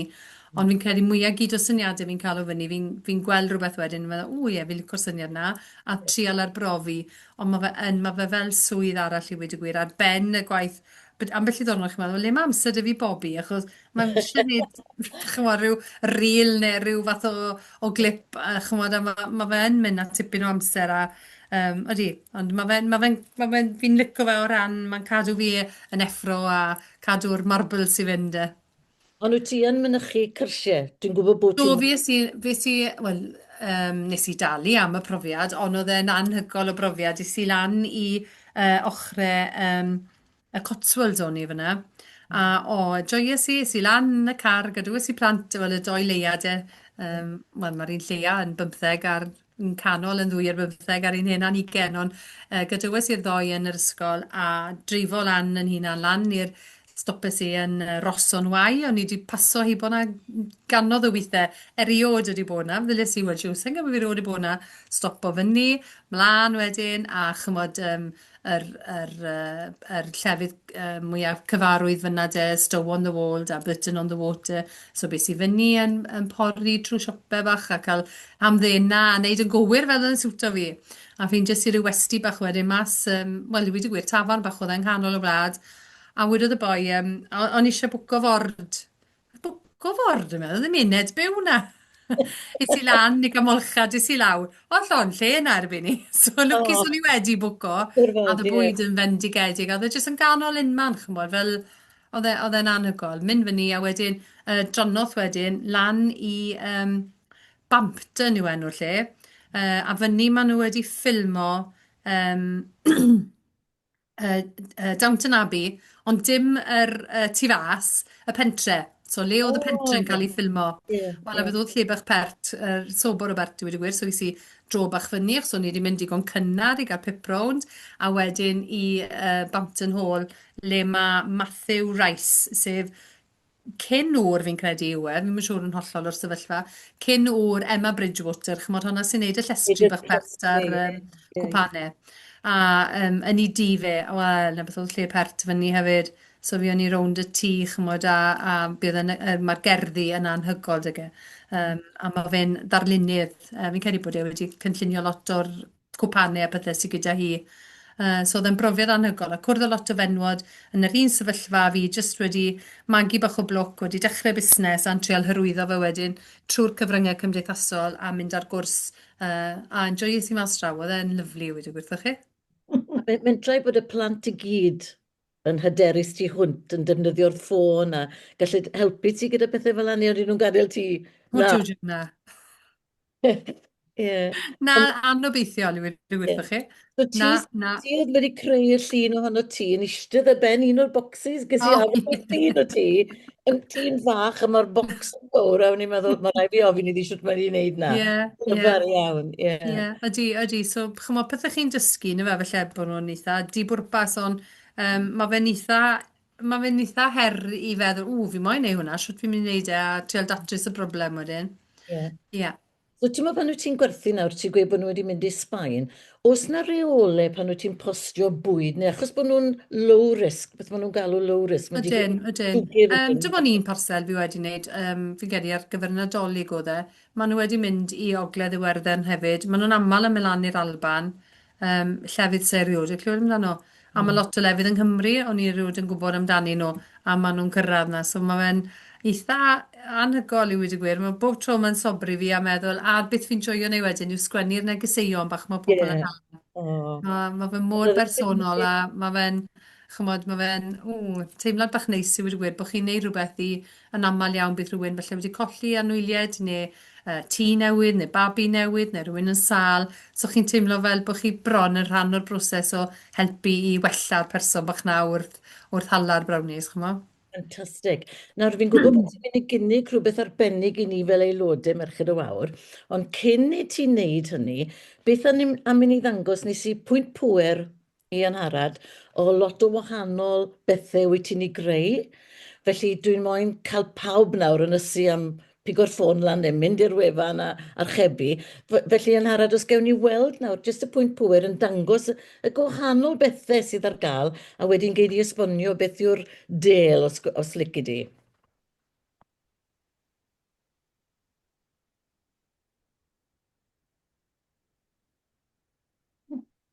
Ond fi'n credu mwyaf gyd o syniadau fi'n cael o fyny, fi'n fi gweld rhywbeth wedyn yn meddwl, o ie, fi'n licio'r syniad na, a trial arbrofi. Ond mae fe yn, mae fe fel swydd arall i weud y gwir, ar ben y gwaith. But ambell i ddwrnod chi'n meddwl, le mae amser 'da fi bobi, achos mae eisiau gwneud, chimod, rhyw reel neu rhyw fath o, o glip, a chimod, a mae, ma fe yn mynd at tipyn o amser a um, ydy, ond mae fe'n, ma fe'n, ma fe'n, fi'n lico fe o ran, mae'n cadw fi yn effro a cadw'r marbles i fynd e. Ond wyt ti yn mynychu cyrsiau? Dwi'n gwybod bod Do, ti'n... fues i, fues i, wel, um, nes i dalu am y profiad, ond oedd e'n anhygoel o brofiad. Es i lan i uh, ochrau um, y Cotswolds o'n i fyna. A o, joies i, es i lan yn y car, gadwes i plant, wel y doi leia de, um, wel mae'r un lleia yn bymtheg a'r un canol yn ddwy ar bymtheg a'r un hena'n ugen, ond uh, gadywes i'r ddoi yn yr ysgol a dreifo lan yn hunan lan i'r stopes i yn uh, Ross on Wye, o'n i wedi paso hibo 'na ganodd o weithiau, erioed wedi bod 'na, ddyles i, wel, jiw, sa'n gwybod fi erioed wedi bod 'na, stopo fyny, mlaen wedyn, a chymod, um, yr, yr, uh, yr llefydd uh, mwyaf cyfarwydd fyna de, Stow on the Wold a Burton on the Water. So beth i fyny yn, yn pori trwy siopau bach a cael hamddena a neud yn gywir fel yn siwto fi. A fi'n jyst i ryw westy bach wedyn mas, um, wel i wedi gwir, tafarn bach oedd e'n nghanol y wlad. A wedodd y boi, um, o'n i eisiau bwco ford. Bwco ford, dwi'n meddwl, ddim uned byw na. Es i lan i gamolchad, es i lawr. Oedd llond lle yna erbyn ni. So lwcus Oh. o'n i wedi bwco. A oedd y bwyd yn fendigedig. Oedd e jyst yn ganol unman, ch'mod, fel oedd e, oedd e'n anhygoel. Mynd fyny a wedyn, uh, drannoth wedyn, lan i um, Bampton yw enw'r lle. Uh, a fyny maen nhw wedi ffilmo um, Downton Abbey, ond dim yr tu fas, y pentre. So le oedd y pentre yn cael ei ffilmo. Wel, a fe oedd lle bach pert, sobor o bert i weud y gwir, so es i dro bach fyny, achos o'n i wedi mynd digon cynnar i gael pip rownd, a wedyn i Bampton Hall, le mae Matthew Rice, sef cyn ŵr fi'n credu yw e, fi'm yn siŵr yn hollol o'r sefyllfa, cyn ŵr Emma Bridgewater, chimod honna sy'n neud y llestri bach pert ar um, cwpane. A um, yn ei dŷ fe, wel, na beth oedd lle pert fyny hefyd, so fi o'n i rownd y tŷ, chimod, a, a bydd yn, uh, mae'r gerddi yn anhygol, dyge. Um, a mae fe'n ddarlunydd, uh, fi'n credu bod e wedi cynllunio lot o'r cwpanau a pethau sydd gyda hi. So oedd e'n brofiad anhygoel a cwrdd â lot o fenywod yn yr un sefyllfa a fi, jyst wedi magu bach o blwc, wedi dechrau busnes a'n trial hyrwyddo fe wedyn trwy'r cyfryngau cymdeithasol a mynd ar gwrs uh, a enjoyes i mas draw, oedd e'n lyfli i weud y gwir wrthoch chi. Mentrau bod y plant i gyd yn hyderus tu hwnt yn defnyddio'r ffôn a gallu helpu ti gyda pethau fel 'na neu odyn nhw'n gadael ti? Na. O, duw, na. Ie. Na, anobeithiol i weud y gwir wrthoch chi. So ti, Na, na. ti oedd wedi creu y llun ohono ti yn eistedd ar ben un o'r bocsys, ges i O, afon o'r llun o ti, yn ti'n fach a mae'r bocs yn fawr, a o'n i'n meddwl, mae rhaid fi ofyn iddi sut mae hi'n neud na. Ie, ie. Clyfar iawn, ie. Ie, ydy, ydy. So, chimod, pethau chi'n dysgu, na fe, falle bod nhw'n eitha dibwrpas, ond um, mae fe'n eitha, mae fe'n eitha her i feddwl, ww, fi moyn neud hwnna, shwt fi'n mynd i neud e, a trial datrys y broblem wedyn. Ie. Ie. So ti'n meddwl pan wyt ti'n gwerthu nawr, ti'n gweud bod nhw wedi mynd i Sbaen, oes 'na reole pan wyt ti'n postio bwyd, neu achos bod nhw'n low risk, beth maen nhw'n galw low risk? Maen nhw 'di Ydyn, ydyn. dwgir Um, wedyn. dim ond un parsel fi wedi wneud, um, fi'n credu ar gyfer y Nadolig oedd e. Maen nhw wedi mynd i Ogledd Iwerddon hefyd. Maen nhw'n aml yn mynd lan i'r Alban. Yym, llefydd sy erioed wedi clywed amdano. A mae lot o lefydd yng Nghymru, o'n i erioed yn gwybod amdanyn nhw, a maen nhw'n cyrraedd 'na. So mae fe'n eitha anhygoel i weud y gwir. Mae bob tro mae'n sobri fi a meddwl, a beth fi'n joio wneud wedyn yw sgwennu'r negeseuon bach mae pobl yn Ie. hala. O. Ma' ma' fe mor bersonol a ma' fe'n, chimod, ma' fe'n, ww, teimlad bach neis i weud y gwir, bod chi'n neud rhywbeth i, yn aml iawn bydd rhywun falle wedi colli anwyliaid neu tŷ newydd neu babi newydd neu rhywun yn sâl, so chi'n teimlo fel bod chi bron yn rhan o'r broses o helpu i wella'r person bach 'na wrth, wrth hala'r brownies, chimod. Ffantastig. Nawr, fi'n gwybod bod ti'n mynd i gynnig rhywbeth arbennig i ni fel aelodau Merched y Wawr, ond cyn i ti wneud hynny, beth am, am i ni ddangos, nes i pwynt pŵer i Angharad o lot o wahanol bethe wyt ti'n ei greu. Felly dwi'n moyn cael pawb nawr yn ysu am pigo'r ffôn lan neu mynd i'r wefan a archebu. Felly Angharad, os gewn ni weld nawr jyst y pwynt pŵer yn dangos y, y gwahanol bethe sydd ar gael a wedyn gei di esbonio beth yw'r del os, os lici di.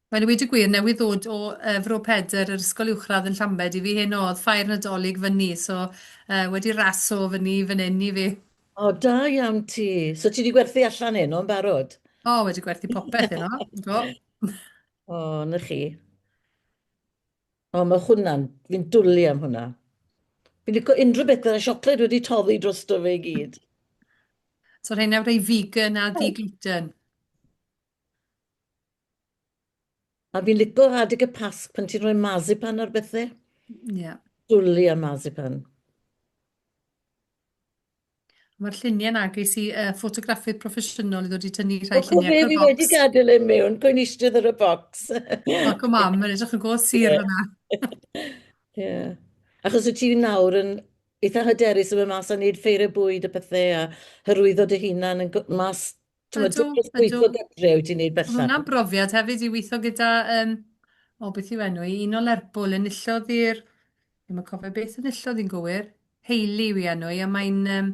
Wel, i weud y gwir, newydd ddod o uh, Fro Pedr, yr ysgol uwchradd yn Llambed i fi heno, oedd ffair Nadolig fyny, so uh, wedi raso fyny fan hyn i fi. O, da iawn ti. So ti wedi gwerthu allan heno yn barod? O, wedi gwerthu popeth heno, do. O, na chi. O, mae hwnna'n, fi'n dwlu am hwnna. Fi'n licio unrhyw beth gyda siocled wedi toddi drosto fe i gyd. So rheina rei vegan a di-gluten. A fi'n lico adeg y Pasg pan ti'n rhoi marzipan ar bethau. Ie. Yeah. Dwlu ar marzipan. Mae'r lluniau na, ges i uh, ffotograffydd proffesiynol i ddod i tynnu rhai lluniau o'r bocs. Fi wedi gadael e mewn, coen eistedd ar y bocs. Ac o mam, mae'n edrych yn go sir yeah. fyna. Ie. yeah. Achos wyt ti nawr yn eitha hyderus yn mynd mas a wneud ffeiriau bwyd a pethau a hyrwyddo dy hunan yn mas Ti'n Ydw, gwbod, ydw. gweithio gytre wyt ti'n neud Oedd bellach. hwnna'n brofiad hefyd i weithio gyda, um, o beth yw enw i, un o Lerpwl enillodd i'r, ddim yn cofio beth enillodd i'n gywir, Hayley yw ei enw i, a mae'n... Um,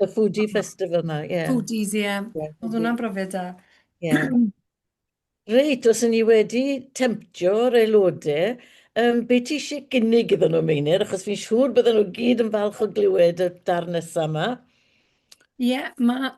Y Foodie Festival ma, ie. Yeah. Foodies, ie. Yeah. Yeah, Oedd hwnna'n brofiad da. Ie. Yeah. Reit, os o'n i wedi temtio'r aelodau, um, be ti eisiau gynnig iddyn nhw, Meinir? Achos fi'n siŵr bydden nhw gyd yn falch o glywed y darn nesaf yma. Ie, yeah, mae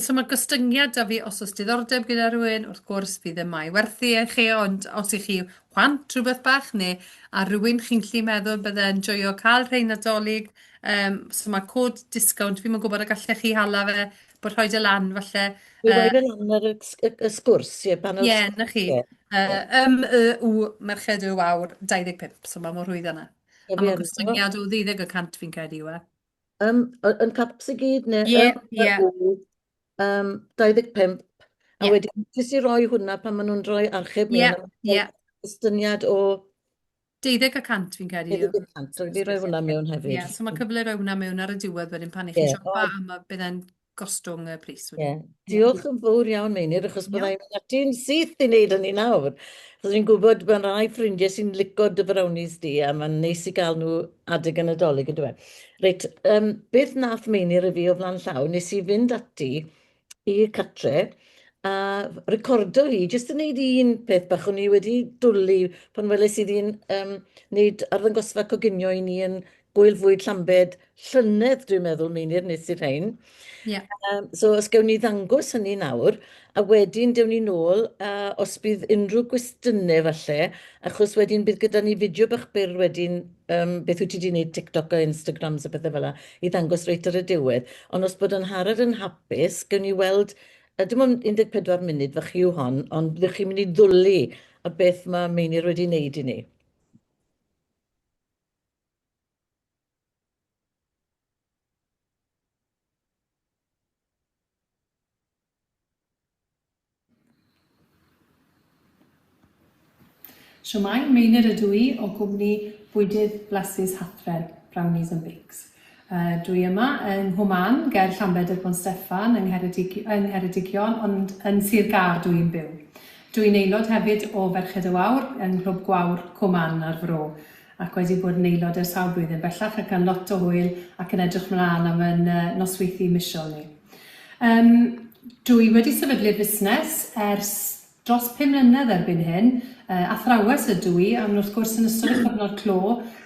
So mae gostyngiad 'da fi os oes diddordeb gyda rhywun, wrth gwrs fydd yma i werthu i chi, ond os 'y chi chwant rhywbeth bach neu a rhywun chi'n gallu meddwl bydde'n joio cael rhei Nadolig, yym so mae cod disgownt, fi'm yn gwybod y gallech chi hala fe, bod rhoi e lan falle. Dwi rhoi fe lan ar y, y, y sgwrs, ie, panel Ie, 'na chi. Ie. M, Y, U, Merched y Wawr, 25, so mae mor rhwydd yna. A mae gostyngiad o 12% fi'n credu yw e. Um, yn caps i gyd, neu Ie, ie. M, Y, U, um, 25, a Ie. wedyn jyst i roi hwnna pan maen nhw'n rhoi archeb Ie, mewn. ie. Gostyngiad o 12% fi'n credu yw. 20%, so fi roi hwnna mewn hefyd. Ie, so mae cyfle i roi hwnna mewn ar y diwedd wedyn pan i chi'n Ie, siopa, a ma' bydd e'n gostwng y pris Ie. wedyn. Diolch yn fawr iawn, Meinir, achos Iawn. bydda i'n mynd ati'n syth i wneud hynny nawr. Achos fi'n gwybod bod rhai ffrindiau sy'n lico dy brownies di, a mae'n neis i gael nhw adeg y Nadolig, yndyw e? Reit, um, beth nath Meinir i fi o flaen llaw, nes i fynd ati i'r catre a recordo hi, jyst yn neud un peth bach o'n i wedi dwlu pan weles i ddi'n um, neud arddangosfa coginio i ni yn Gwyl Fwyd Llambed llynedd, dwi'n meddwl, Meinir, nes i'r rhain. Yeah. So os gewn ni ddangos hynny nawr, a wedyn dewn ni nôl, a os bydd unrhyw gwestiynau falle, achos wedyn bydd gyda ni fideo bach byr wedyn, um, beth wyt ti wedi gwneud TikTok a Instagrams a pethau fel 'na, i ddangos reit ar y diwedd. Ond os bod Angharad yn hapus, gewn ni weld, a dim ond 14 munud fach yw hon, ond byddwch chi'n mynd i ddwlu ar beth mae Meinir wedi wneud i ni. Shwmae, Meinir ydw i o gwmni Bwydydd Blasus Hathren, Brownies and Bakes. Uh, dwi yma yng Nghwman, ger Llambed y Pont Steffan yng, Ngheredig yng Ngheredigion, ond yn Sir Gâr dw i'n byw. Dw i'n aelod hefyd o Ferched y Wawr yng Nghlwb Gwawr Cwman a'r Fro. ac wedi bod yn aelod ers sawl blwyddyn bellach ac yn lot o hwyl ac yn edrych mlaen am yn nosweithi misol ni. Um, dw i wedi sefydlu'r busnes ers dros 5 mlynedd erbyn hyn. Athrawes ydw i, ond wrth gwrs yn ystod y cyfnod clo,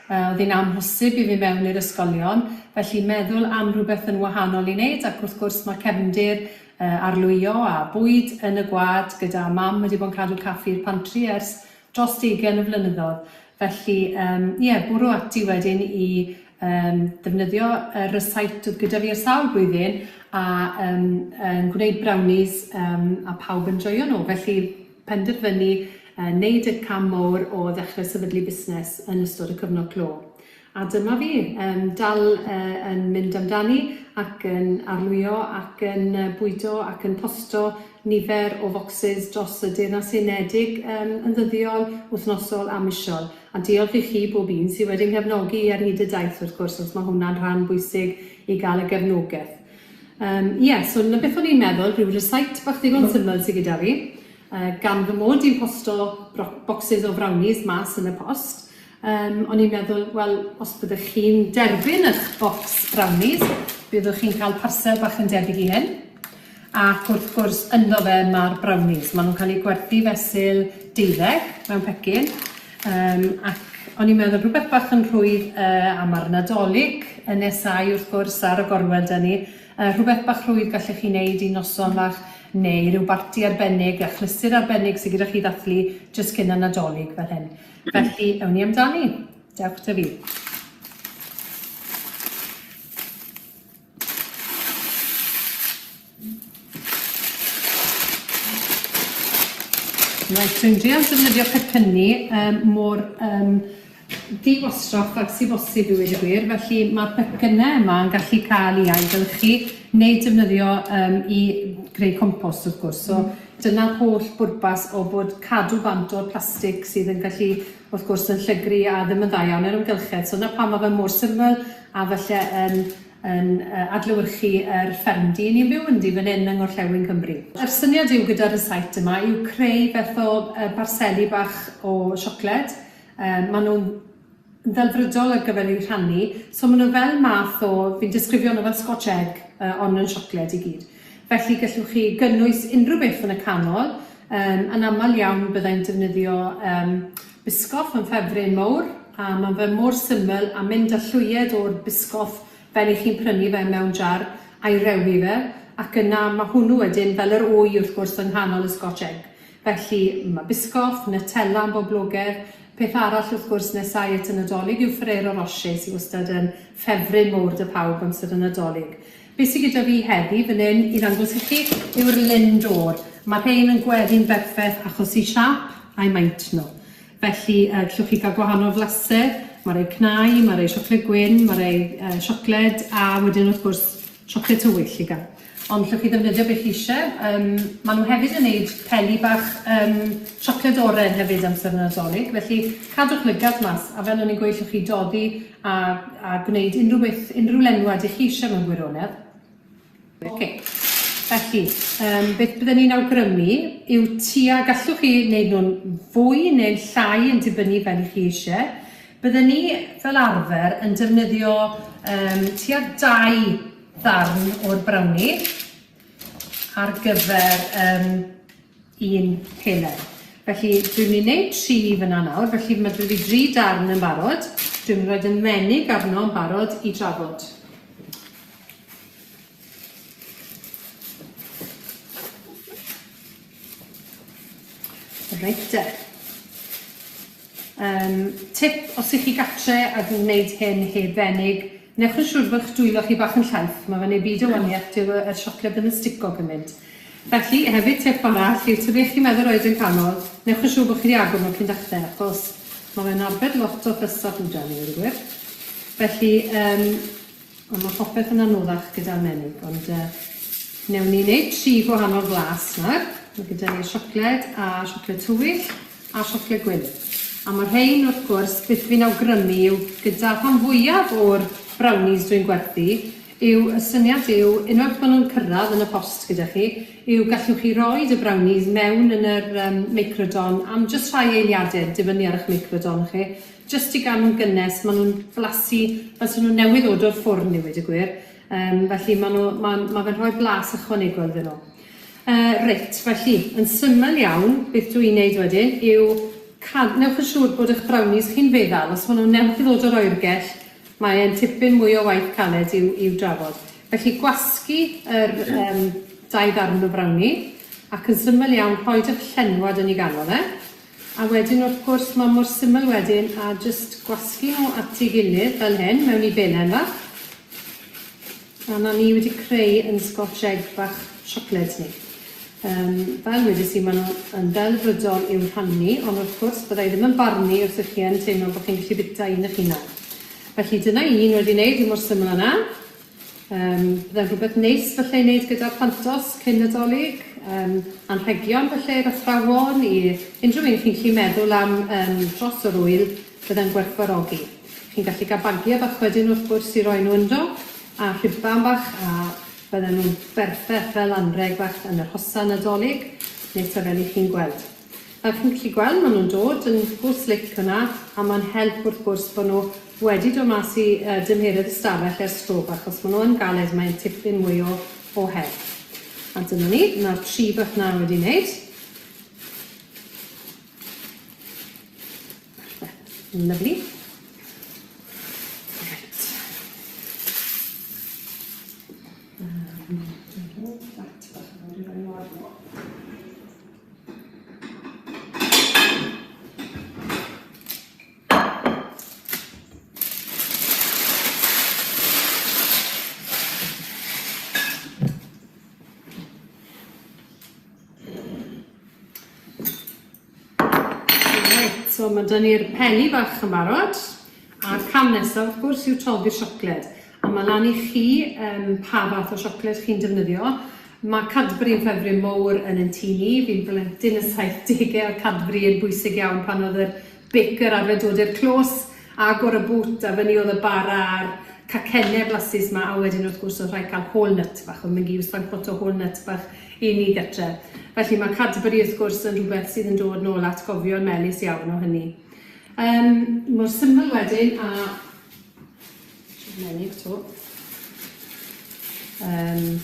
oedd hi'n amhosib i fi mewn i'r ysgolion, felly meddwl am rhywbeth yn wahanol i wneud, ac wrth gwrs mae cefndir arlwyo a bwyd yn y gwlad gyda mam wedi bod yn cadw caffi'r pantri ers dros deugain o flynyddodd. Felly, yym, ie, bwrw ati wedyn i yym, ddefnyddio y rysáit oedd gyda fi ers sawl blwyddyn a yym, yn gwneud brownies yym, a pawb yn joio nhw. Felly, penderfynu yy neud y cam mowr o ddechrau sefydlu busnes yn ystod y cyfnod clo. A dyma fi, yym, dal yy yn mynd amdani ac yn arlwyo ac yn yy bwydo ac yn posto nifer o focsys dros y Deyrnas Unedig yym yn ddyddiol, wythnosol a misol. A diolch i chi bob un sydd wedi nghefnogi i ar hyd y daith wrth gwrs, os mae hwnna'n rhan bwysig i gael y gefnogaeth. Yym, ie, so 'na beth o'n i'n meddwl, rhyw rysáit bach ddigon syml sy gyda fi. Yy, gan fy mod i'n posto bocsys o frownies mas yn y post, Yym, o'n i'n meddwl, wel, os byddech chi'n derbyn eich bocs brownies, byddwch chi'n cael parsel bach yn debyg i hyn. Ac wrth gwrs, ynddo fe mae'r brownies. Maen nhw'n cael eu gwerthu fesul deuddeg mewn pecyn. Um, ac o'n i'n meddwl rhywbeth bach yn rhwydd uh, a mae'r Nadolig yn nesau wrth gwrs ar y gorwel 'da ni. Uh, rhywbeth bach rhwydd gallech chi wneud i noson fach neu rhyw barti arbennig, achlysur arbennig sydd gyda chi ddathlu jyst cyn y Nadolig fel hyn. Felly, ewn ni amdani. Dewch 'da fi. Reit, dwi'n drial defnyddio pecynnu um, mor um, di-wastraff ag sy'n bosib i weud y gwir, felly mae'r pecynnau yma yn gallu cael ei ailgylchu neu defnyddio um, i greu compost wrth gwrs. So Dyna'r holl bwrpas o bod cadw bant o'r plastig sydd yn gallu, wrth gwrs, yn llygru a ddim yn dda iawn i'r amgylchedd. So 'na pam ma' fe mor syml a falle yn yn yy adlewyrchu yr ffermdy 'yn ni'n byw ynddi fan 'yn yng ngorllewin Cymru. Yr syniad yw gyda'r rysáit yma yw creu fath o yy barseli bach o siocled. Yy ma' nhw'n Yn ddelfrydol ar gyfer eu rhannu, so maen nhw fel math o, fi'n disgrifio nhw fel Scotch egg, yy ond yn siocled i gyd. Felly gallwch chi gynnwys unrhyw beth yn y canol, yym yn aml iawn byddai'n defnyddio yym biscoff yn ffefryn mowr, a ma' fe mor syml a mynd â llwyed o'r biscoff fel 'y chi'n prynu fe mewn jar a'i rewi fe, ac yna ma' hwnnw wedyn fel yr wy wrth gwrs yng nghanol y Scotch egg. Felly ma' biscoff, Nutella yn boblogedd, Peth arall wrth gwrs nesau at y Nadolig yw Ferrero Rocher sy wastad yn ffefryn mowr 'da pawb amser y Nadolig. Be sy gyda fi heddi fan hyn i ddangos i chi yw'r Lindor. Mae rhein yn gweddu'n berffeth achos i siâp. a'u maint nhw. Felly, uh, gallwch chi gael gwahanol flasau, mae rhai cnau, mae rhai siocled gwyn, mae rhai uh, siocled a wedyn wrth gwrs siocled tywyll i gael. Ond llwch chi ddefnyddio beth chi eisiau. Um, maen nhw hefyd yn neud peli bach um, siocled oren hefyd amser y Nadolig, felly cadwch lygad mas, a fel o'n i'n gweud, llwch chi doddi a, a gwneud unrhyw beth, unrhyw lenwad i chi eisiau mewn gwirionedd. Ok, felly, um, beth byddwn ni'n awgrymu yw tua, gallwch chi wneud nhw'n fwy neu'n llai yn dibynnu fel i chi eisiau. Byddwn ni fel arfer yn defnyddio um, tua 2 ddarn o'r brownie ar gyfer um, un pelen. Felly dwi'n mynd i wneud tri fyna nawr, felly mae dwi wedi dri darn yn barod. Dwi'n mynd i roed y menig arno yn barod i drafod. Reit te. Um, tip, os ych chi gatre ac yn gwneud hyn heb fenig, newch yn siŵr bod eich dwylo chi bach yn llaith, mae fe'n ei byd o waniaeth, dyw y, y siocled ddim yn stico gymaint. Felly, hefyd tip arall yw, ta beth chi'n meddwl roed yn canol, newch yn siŵr bod chi wedi agor nhw cyn dechrau, achos mae fe'n arbed lot o ffys a ffwdan i ddweud y gwir. Felly, um, Ond mae popeth yn anoddach gyda'r menyg, ond uh, newn ni wneud tri gwahanol flas nawr. Mae gyda ni siocled a siocled tywyll a siocled gwyn. A mae rhain wrth gwrs, beth fi'n awgrymu yw gyda rhan fwyaf o'r brownies dwi'n gwerthu, yw y syniad yw, unwaith maen nhw'n cyrraedd yn y post gyda chi, yw gallwch chi roid y brownies mewn yn yr um, microdon am jyst rhai eiliadau, dibynnu ar eich microdon chi, Jyst i gael nhw'n gynnes, maen nhw'n blasu fel 'sen nhw newydd ddod o'r ffwrn i weud y gwir. Yym felly maen nhw, ma' ma' fe'n rhoi blas ychwanegol iddyn nhw. Yy reit, felly, yn syml iawn, beth dw i'n neud wedyn yw cad- newch yn siŵr bod eich brownies chi'n feddal. Os maen nhw newydd ddod o'r oergell, mae e'n tipyn mwy o waith caled i'w i'w drafod. Felly gwasgu yr yym dau ddarn o brownie, ac yn syml iawn rhoid eich llenwad yn ei ganol e. A wedyn wrth gwrs ma mor syml wedyn a jyst gwasgu nhw at ei gilydd fel hyn mewn i belen fach. A 'na ni wedi creu yn Scotch egg bach siocled ni. Um, fel wedes i, maen nhw yn ddelfrydol i'w rhannu, ond wrth gwrs bydda i ddim yn barnu os ych chi yn teimlo bod chi'n gallu bita un eich hunan. Felly dyna un wedi wneud, mor syml yna. Yym, byddai'n rhywbeth neis falle i wneud gyda'r plantos cyn Nadolig, yym, anrhegion falle i'r athrawon, i unrhyw un chi'n gallu meddwl am yym dros yr ŵyl, byddai'n gwerthfawrogi. Chi'n gallu cael bagiau bach wedyn wrth gwrs i roi nhw ynddo, a rhuban bach, a bydden nhw'n berffeth fel anrheg bach yn yr hosan Nadolig, neu ta fel 'y chi'n gweld. Fel chi'n gallu gweld, maen nhw'n dod yn go slick fyna, a mae'n help wrth gwrs bod nhw wedi dod mas i uh, dymheredd y stafell ers tro bach, achos maen nhw yn galed, mae'n tipyn mwy o, o her. A dyna ni, mae'r tri bach na wedi wneud. Perfect. Lovely. Right. Um, that bach yn rhoi nhw Reit, so ma' 'da ni'r peli bach yn barod, a'r cam nesaf wrth gwrs yw toddi'r siocled. A ma' lan i chi yym pa fath o siocled chi'n defnyddio. Ma' Cadbury yn ffefryn mowr yn 'yn tŷ ni, fi'n blentyn y saithdege a Cadbury yn bwysig iawn pan o'dd yr baker arfer dod i'r clos, agor y bŵt a fyny o'dd y bara a'r cacenne blasus 'ma a wedyn wrth gwrs o'dd rhaid cael whole nut bach, o'dd Mingi wastad yn cwoto whole nut bach i ni gytre. Felly mae Cadbury wrth gwrs yn rhywbeth sydd yn dod nôl atgofion melys iawn o hynny. Um, mor syml wedyn a menyg to. Um,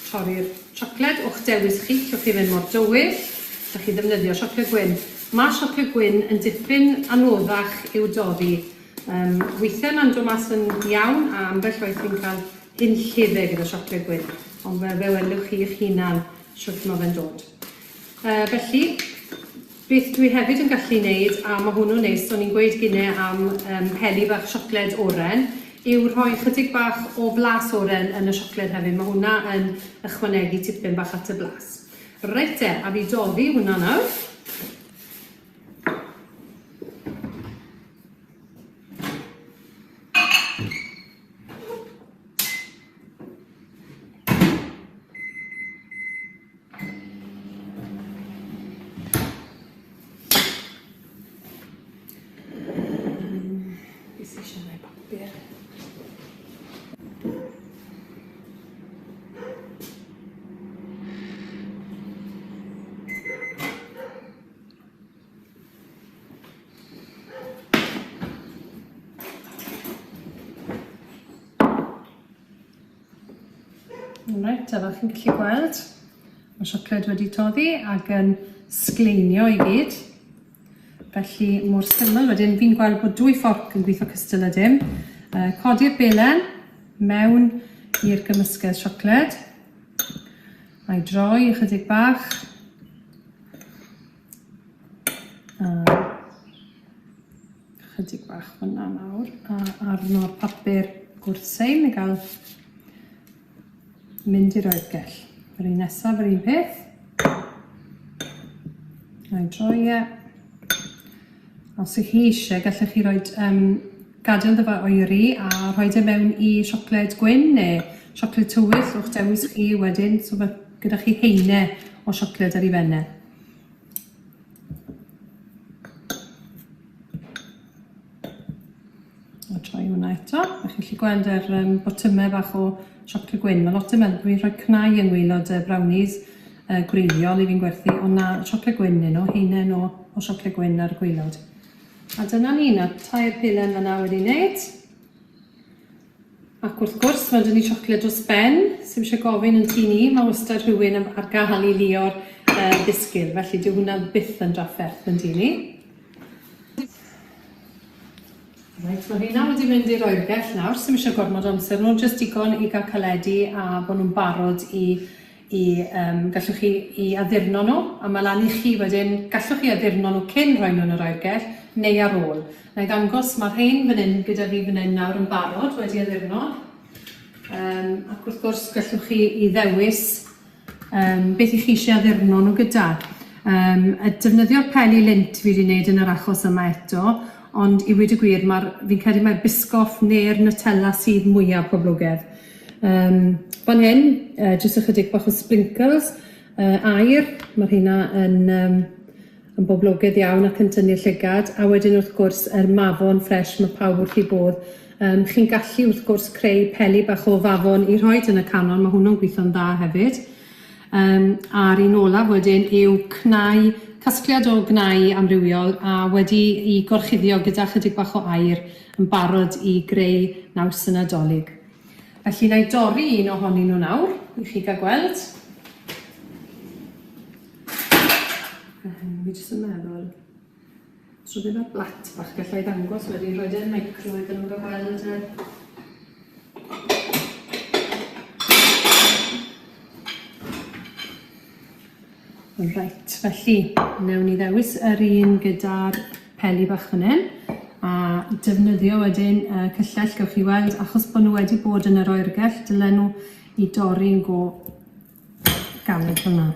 torri'r siocled o'ch dewis chi, llwch chi fynd mor dywyll, llwch chi ddefnyddio siocled gwyn. Mae siocled gwyn yn dipyn anoddach i'w doddi. Um, weithiau mae'n dod mas yn iawn a ambell waith fi'n cael hunllefau gyda siocled gwyn, ond fe, fe welwch chi eich hunan shwt ma' fe'n dod. Uh, felly, beth dwi hefyd yn gallu wneud, a mae hwnnw'n neis, o'n i'n gweud gynne am um, peli bach siocled oren, yw rhoi chydig bach o blas oren yn y siocled hefyd. Mae hwnna yn ychwanegu tipyn bach at y blas. Reit te, a fi doddi hwnna nawr. Reit, a fel chi'n gallu gweld, mae siocled wedi toddi ac yn sgleinio i gyd. Felly, mor syml wedyn, fi'n gweld bod dwy fforc yn gweithio cystal â dim. Codi'r belen mewn i'r gymysgedd siocled. A'i droi ychydig bach. A chydig bach fyna nawr. A arno'r papur gwrthseim i gael mynd i'r oergell. Yr un nesaf yr un peth. A'i droi e. Os ych chi eisiau, gallech chi roi um, gadael iddo fe oeri a rhoi e mewn i siocled gwyn neu siocled tywyll o'ch dewis chi wedyn. So mae gyda chi heine o siocled ar ei ben e. A troi hwnna eto. A chi'n gallu gweld yr um, botymau bach o siocled gwyn. Mae lot yn meddwl bod fi'n rhoi cnau yng ngwaelod y brownies uh, gwreiddiol i fi'n gwerthu, ond na, siocled gwyn yn nhw, heinen o, o siocled gwyn ar y gwaelod. A dyna ni, na tair pelen fyna wedi wneud. Ac wrth gwrs, mae dyn ni siocled dros ben, sy'm eisiau gofyn yn tŷ ni, mae wastad rhywun ar gael i lio'r uh, ddisgyl, felly dyw hwnna byth yn drafferth yn tŷ ni. Reit, mae rheina wedi mynd i'r oergell nawr, sy'm eisiau gormod o amser, nhw'n jyst digon i gael caledu a bod nhw'n barod i i yym gallwch chi i addurno nhw, a ma' lan i chi wedyn, gallwch chi addurno nhw cyn rhoi nhw yn yr oergell, neu ar ôl. Na i ddangos, ma' rhein fan hyn gyda fi fan hyn nawr yn barod wedi addurno. Yym ac wrth gwrs gallwch chi i ddewis yym beth 'ych chi isie addurno nhw gyda. Yym y defnyddio'r peli lint fi 'di neud yn yr achos yma eto, ond i weud y gwir ma'r fi'n credu mai'r Biscoff neu'r Nutella sydd mwya poblogedd. Yym fan hyn yy jyst ychydig bach o sprinkles yy aur, ma' rheina yn yym yn boblogaidd iawn ac yn tynnu'r llygad a wedyn wrth gwrs yr mafon ffresh ma' pawb wrth 'u bodd. Yym chi'n gallu wrth gwrs creu peli bach o fafon i rhoid yn y canol ma' hwnnw'n gwitho'n dda hefyd. Yym a'r un olaf wedyn yw cnau, casgliad o gnau amrywiol a wedi 'u gorchuddio gyda chydig bach o aur yn barod i greu naws y Nadolig. Felly wna i dorri un ohonyn nhw nawr i chi gael gweld. Fi jyst yn meddwl, os roedd e'n blat bach gallai ddangos wedyn, rhoi e'n micro iddyn nhw gael gweld y... Reit, felly, wnewn ni ddewis yr un gyda'r peli bach fan hyn, a defnyddio wedyn y cyllell, gewch chi weld, achos bod nhw wedi bod yn yr oergell, dylen nhw i dorri'n go galed fel 'na.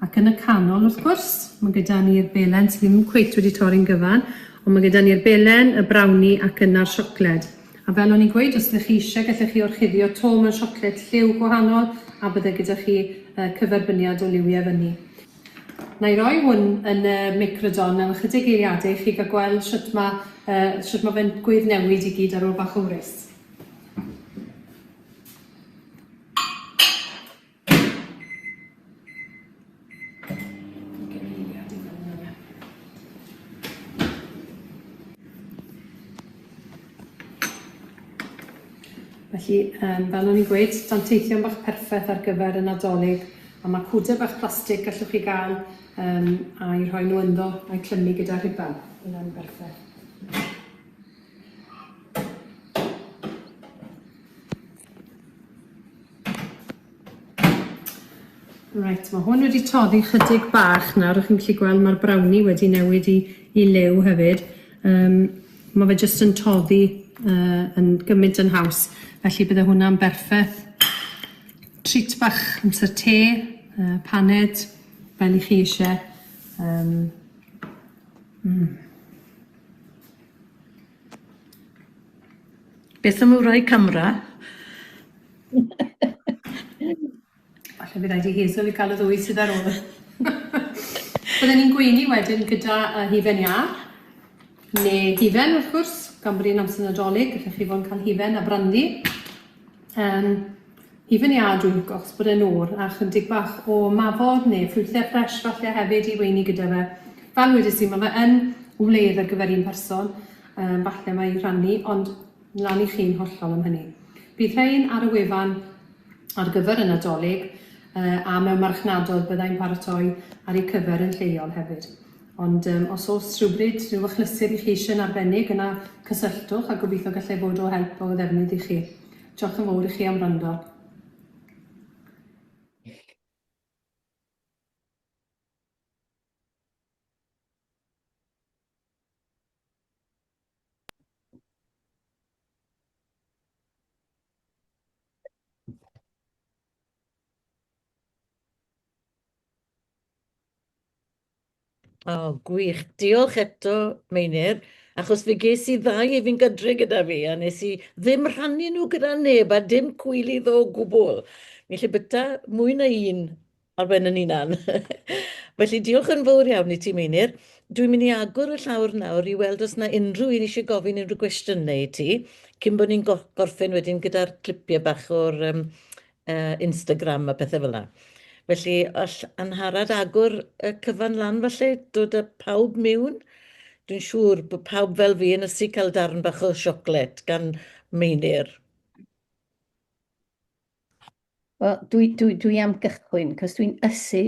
Ac yn y canol, wrth gwrs, mae gyda ni'r belen sydd ddim cweit wedi torri'n gyfan, ond mae gyda ni'r belen, y brownie ac yna'r siocled. A fel o'n i'n gweud, os ydych chi eisiau, gallech chi orchuddio to mewn siocled lliw gwahanol a bydde gyda chi cyferbyniad o liwiau fyny. Na i roi hwn yn y microdon am ychydig eiliadau i chi gael gweld shwt ma' yy shwt ma' fe'n gweddnewid i gyd ar ôl bach o wres. Felly, um, fel o'n i'n gweud, danteithion bach perffaith ar gyfer y Nadolig, a mae cwdau bach plastig gallwch chi gael um, a'i rhoi nhw ynddo a'i clymu gyda rhuban. Hwna'n berffaith. Reit, mae hwn wedi toddi chydig bach nawr, o'ch chi'n gallu gweld mae'r brownie wedi newid i, i liw hefyd. Um, mae fe jyst yn toddi uh, yn gymaint yn haws, felly bydde hwnna'n berffaith. Treat bach amser te, uh, paned, fel i chi eisiau. Um. Beth am roi camera? Falle bydd rhaid i Hazel i gael y ddwy sydd ar ôl. Bydden ni'n gweini wedyn gyda uh, hufen iâ, neu hufen wrth gwrs, gan bod hi'n amser Nadolig, gallech chi fod yn cael hufen a brandi. Um, hufen iâ dwi'n lico, achos bod e'n oer, a chydig bach o mafon neu ffrwythau ffres falle hefyd i weini gyda fe. Fel wedes i, mae fe yn wledd ar gyfer un person, um, falle mae i rhannu, ond Lan i chi'n hollol am hynny. Bydd rhein ar y wefan ar gyfer y Nadolig a mewn marchnadoedd byddai'n paratoi ar eu cyfer yn lleol hefyd. Ond um, os oes rhywbryd, rhyw achlysur i chi eisiau yn arbennig, yna cysylltwch a gobeithio gallai fod o help o ddefnydd i chi. Diolch yn fawr i chi am wrando. O, gwych. Diolch eto, Meinir, achos fe ges i ddau i fi'n gydre gyda fi, a nes i ddim rhannu nhw gyda neb, a dim cwilydd o gwbl. Mi'n lle byta mwy na un ar ben yn hunan. Felly diolch yn fawr iawn i ti, Meinir. Dwi'n mynd i agor y llawr nawr i weld os na unrhyw un eisiau gofyn unrhyw gwestiynau i ti, cyn bod ni'n gorffen wedyn gyda'r clipiau bach o'r um, uh, Instagram a pethau fel yna. Felly, all Angharad agor y cyfan lan falle, dod â pawb mewn? Dwi'n siŵr bod pawb fel fi yn ysu cael darn bach o siocled gan Meinir. Wel, dwi, dwi, dwi am gychwyn, cos dwi'n ysu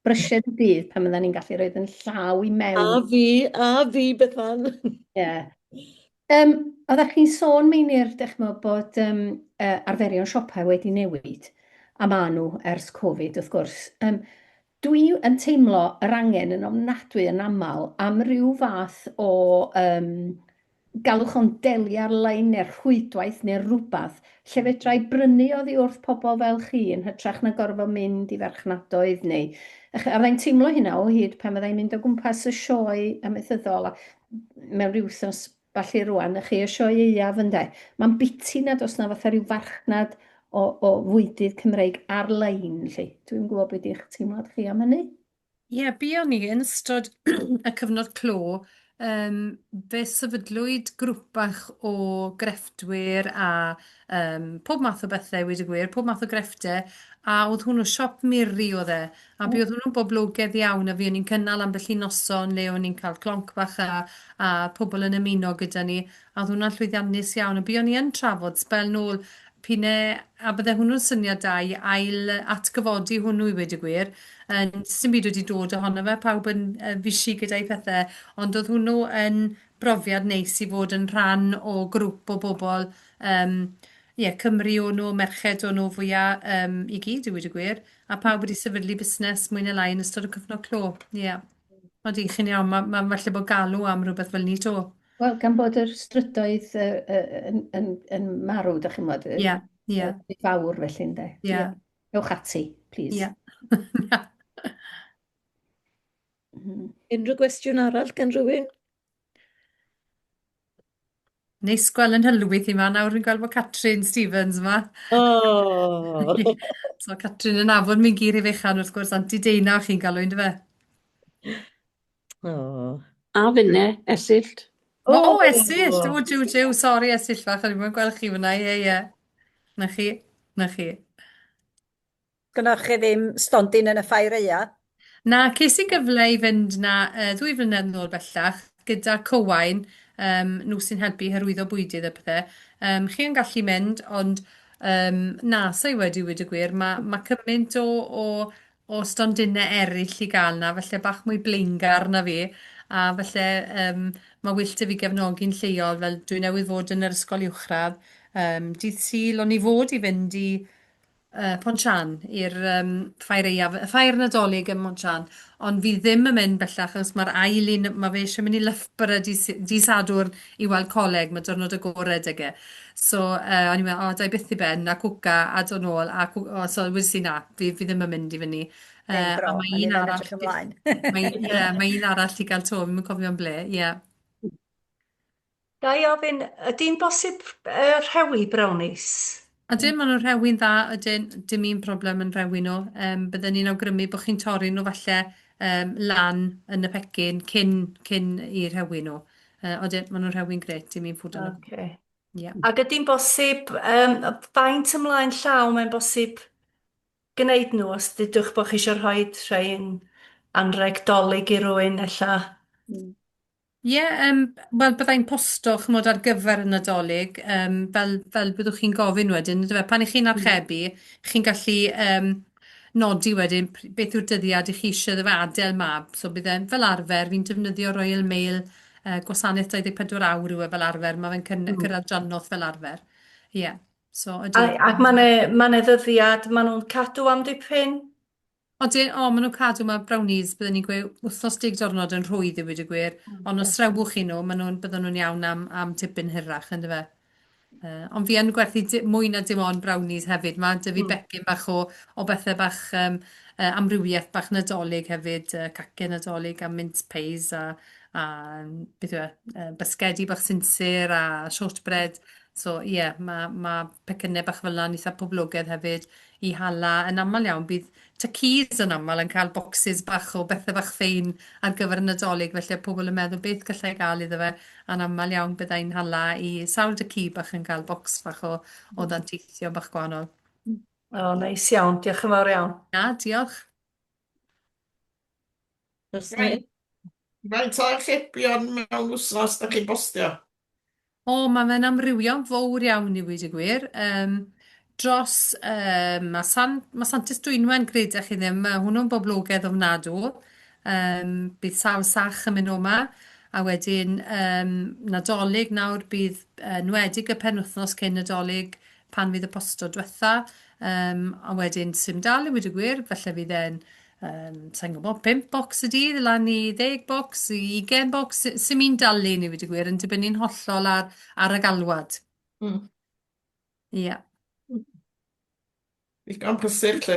brysied y dydd pan fydda ni'n gallu rhoi yn llaw i mewn. A fi, a fi, Bethan. Ie. Yeah. Um, oeddech chi'n sôn, Meinir, dych chi'n bod um, uh, arferion siopau wedi newid, a maen nhw ers Covid, wrth gwrs. Um, dwi yn teimlo yr angen yn ofnadwy yn aml am ryw fath o um, galwch o'n deli ar-lein neu'r rhwydwaith neu rywbeth lle fedra i brynu oddi wrth pobl fel chi yn hytrach na gorfod mynd i farchnadoedd neu... A fydda i'n teimlo hynna o hyd pan fydda i'n mynd o gwmpas y sioe amaethyddol a mewn rhyw wythnos falle rŵan, y chi y sioe aeaf ynde. Mae'n biti nad oes 'na fatha rhyw farchnad o, o fwydydd Cymreig ar-lein 'lly. Dwi'm yn gwybod be 'di'ch teimlad chi am hynny. Ie, buon ni yn ystod y cyfnod clo, um, fe sefydlwyd grŵp bach o grefftwyr a um, pob math o bethau, wedi y gwir, pob math o grefftau, a oedd hwnnw siop miri oedd e, a bu oedd hwnnw'n boblogaidd iawn, a fuon ni'n cynnal ambell i noson le o'n ni'n cael clonc bach a, a pobl yn ymuno gyda ni, a oedd hwnna'n llwyddiannus iawn, a buon ni yn trafod sbel nôl p'un a bydde hwnnw'n syniad da i ail atgyfodi hwnnw i weud y gwir. Yn, sdim byd wedi dod ohono fe, pawb yn uh, fishi gyda'i pethau, ond oedd hwnnw yn brofiad neis i fod yn rhan o grŵp o bobl, um, ie, Cymru o'n nhw, merched o'n nhw fwyaf um, i gyd i weud y gwir, a pawb wedi sefydlu busnes mwy neu lai yn ystod y cyfnod clo, ie. Yeah. Odi, chi'n iawn, mae ma, falle bod galw am rhywbeth fel ni to. Wel, gan bod yr strydoedd uh, uh, yn, yn, yn marw, da chi'n gwybod. Ie, ie. Fawr felly, ynddo. Ie. Yeah. Ewch ati, please. Ie. Unrhyw gwestiwn arall gan rhywun? Neis gweld yn hylwydd i ma. Nawr fi'n gweld bod Catrin Stevens yma. Oh. so Catrin yn nabod mi'n gir i fechan wrth gwrs, Anti Deina chi'n galw un, dy fe? Oh. A finne, Esyllt. O, oh, Esyllt! O, jiw, jiw, sori Esyllt fach, o'n i'n gweld chi fyna, ie, ie. Na chi, na chi. Gynnoch chi ddim stondin yn y ffair aea? Na, ces i gyfle i fynd 'na uh, ddwy flynedd nôl bellach gyda Cywain, um, nhw sy'n helpu hyrwyddo bwydydd a pethau. Um, chi yn gallu mynd, ond um, na, sa'i wedi wedi y gwir. Mae ma cymaint o, o, o stondinau eraill i gael na, falle bach mwy blaengar na fi, a falle um, mae well 'da fi gefnogi'n lleol, fel dwi newydd fod yn yr ysgol uwchradd. Um, dydd Sul, o'n i fod i fynd i uh, Pontsian i'r um, ffair aeaf, y ffair Nadolig ym Mhontsian, ond fi ddim yn mynd bellach achos mae'r ail un, mae fe eisiau mynd i Loughborough di, di Sadwrn i weld coleg, mae diwrnod agored ag e. So uh, o'n i'n meddwl, o, da i byth i ben, a cwca, a dod nôl, a cwca, oh, so wedi si na, fi, fi ddim yn mynd i fyny. Uh, a mae un arall, mae, yeah, mae un arall i gael to, fi'n cofio'n ble, ie. Yeah. Ga i ofyn, ydy'n bosib uh, rhewi brownies? Ydyn, maen nhw'n rhewi'n dda, ydyn, dim un problem yn rhewi nhw. Um, bydden ni'n awgrymu bod chi'n torri nhw falle um, lan yn y pecyn cyn, cyn i rhewi nhw. Uh, ydyn, maen nhw'n rhewi'n gret, dim un ffwdan o Okay. Yeah. Ac ydy'n bosib, um, faint ymlaen llaw mae'n bosib gwneud nhw os dydwch bod chi eisiau rhoi rhai yn anrheg dolig i rywun ella? Mm. Ie, yym, wel byddai'n posto, chimod, ar gyfer y Nadolig, yym, fel, fel byddwch chi'n gofyn wedyn, yndyfe? Pan 'y chi'n archebu, chi'n gallu yym, nodi wedyn beth yw'r dyddiad 'y chi eisiau iddo fe adael mab. So bydd e'n, fel arfer, fi'n defnyddio Royal Mail, yy, gwasanaeth 24 awr yw e fel arfer, ma' fe'n cyrraedd drannoeth fel arfer. Ie, so A, ydy. ac mae 'ne, ma' 'ne ddyddiad maen nhw'n cadw am dipyn? Odyn, o, maen nhw'n cadw, mae brownies, bydden ni'n gweud wythnos deg diwrnod yn rhwydd i weud y gwir, ond os rhewwch chi nhw, maen nhw'n, bydden nhw'n iawn am, am tipyn hirach, yndyfe? Ond fi yn gwerthu mwy na dim ond brownies hefyd, mae 'da fi becyn bach o, o bethau bach, amrywiaeth bach Nadolig hefyd, cacen Nadolig a mince pies a, a beth yw e, basgedi bach sinsir a shortbread, so ie, yeah, mae ma pecynnau bach fel 'na'n eitha poblogaidd hefyd. i hala. Yn aml iawn bydd tacîs yn aml yn cael bocsys bach o bethe bach ffein ar gyfer y Nadolig, felly oedd pobl yn meddwl beth gallai gael iddo fe, a'n aml iawn byddai'n hala i sawl taci bach yn cael bocs fach o, o ddanteithion bach gwahanol. O, neis iawn. Diolch yn fawr iawn. Na, diolch. Faint faint o archebion mewn wsnos dach chi'n postio? O, mae fe'n amrywio'n fowr iawn i weud y gwir. Yym, dros, yym, ma' San- ma' Santes Dwynwen, credech chi ddim, ma' hwnnw'n boblogaidd ofnadw. Yym, bydd sawl sach yn mynd o 'ma. A wedyn, yym, Nadolig nawr, bydd, yy, enwedig y penwythnos cyn Nadolig, pan fydd y posto dwetha. Yym, a wedyn, sim dal i weud y gwir, falle fydd e'n, yym, sa i'n gwybod, 5 bocs y dydd, lan i 10 bocs, i 20 bocs, sim un dalu ni weud y gwir, yn dibynnu'n hollol ar, ar y galwad. Ie. Digon prysur 'lly.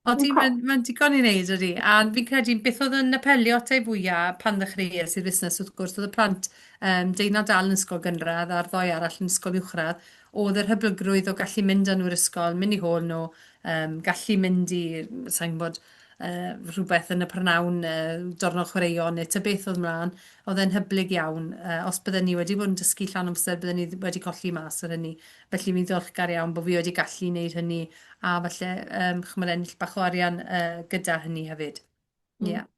Odi, mae'n mae'n digon i wneud, ydy. A fi'n credu beth oedd yn apelio ata i fwya pan ddechreuais i'r busnes, wrth gwrs, oedd y plant, yym, deunaw dal yn ysgol gynradd a'r ddou arall yn ysgol uwchradd, oedd yr hyblygrwydd o gallu mynd â nhw i'r ysgol, mynd i hôl nhw, yym, gallu mynd i, sa i'n gwybod, yy, rhywbeth yn y prynhawn, yy, diwrnod chwaraeon neu ta beth oedd mlaen, oedd e'n hyblyg iawn. Yy, os bydden ni wedi bod yn dysgu llawn amser, bydden ni wedi colli mas ar hynny. Felly fi'n ddiolchgar iawn bod fi wedi gallu wneud hynny a falle yym chimod ennill bach o arian yy gyda hynny hefyd. Ie. Yeah.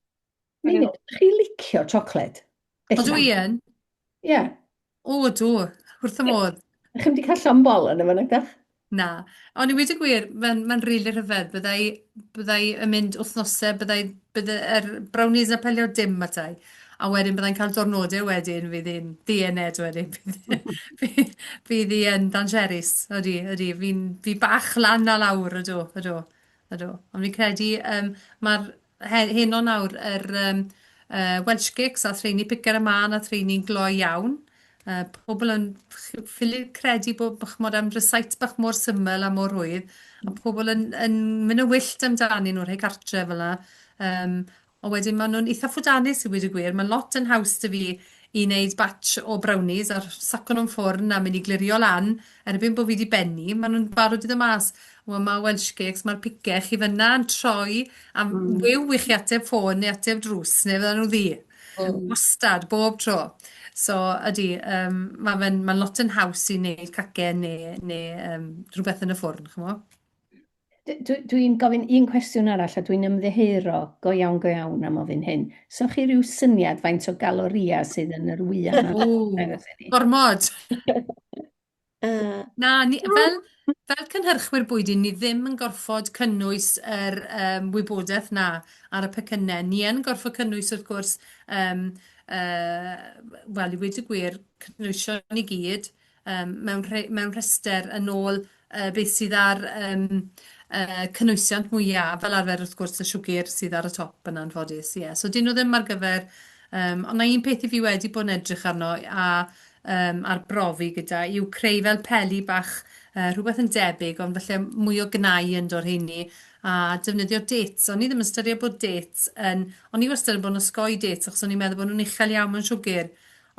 Meinir, chi'n licio siocled? Odw i yn. Ie. Yeah. O, ydw, wrth y modd. Chi'n wedi cael llond bol yn y fan ydych? Na. Ond i weud y gwir, mae'n ma rili rhyfedd. Bydda i, bydda i yn mynd wythnosau, bydda i, bydde yr brownies yn apelio dim ata i. A wedyn byddai'n cael diwrnodau wedyn fydd hi'n ddiened wedyn. Fydd fydd hi yn dangerous. Ydy, ydy. Fi'n fi bach lan a lawr, ydw, ydw, ydw. Ond fi'n credu um, mae'r heno nawr yr um, Welsh Cakes a threini picker y man a threini'n gloi iawn. Pobl yn ffili credu bod, ch'mod, am rysáit bach mor syml a mor rhwydd, a pobl yn, yn mynd yn wyllt amdanyn nhw, rhai cartre fel 'na. Um, ond wedyn maen nhw'n eitha ffwdanus i weud y gwir. Mae'n lot yn haws 'da fi i wneud batch o brownies a saco nhw'n ffwrn a mynd i glirio lan erbyn bod fi 'di bennu, maen nhw'n barod i ddod mas. Wel, mae Welsh Cakes, mae'r pice chi fyna yn troi am wiw i chi ateb ffôn neu ateb drws neu fyddan nhw ddu. Wastad, bob tro. So ydy, yym, ma' fe'n ma'n lot yn haws i wneud cacen neu neu yym rhywbeth yn y ffwrn, chimod. Dwi'n gofyn un cwestiwn arall a dwi'n ymddiheuro go iawn go iawn am ofyn hyn. So chi rhyw syniad faint o galorïau sydd yn yr wyau 'ma? O, gormod! Na, ni, fel, fel cynhyrchwyr bwyd, ni ddim yn gorfod cynnwys yr um, wybodaeth na ar y pecynnau. Ni yn gorfod cynnwys, wrth gwrs, um, uh, wel, i weud y gwir, cynhwysion i gyd um, mewn, rhe, mewn rhestr yn ôl uh, beth sydd ar um, cynhwysiant mwyaf, fel arfer, wrth gwrs, y siwgr sydd ar y top yn anffodus, ie. Yeah. So, dyn nhw ddim ar gyfer... Um, ond na un peth i fi wedi bod yn edrych arno a yym arbrofi gyda yw creu fel peli bach, yy rhywbeth yn debyg ond falle mwy o gnau ynddo rheini a defnyddio dates. O'n i ddim yn ystyried bod dates yn... O'n i wastad yn bod yn osgoi dates achos o'n i'n meddwl bod nhw'n uchel iawn mewn siwgr,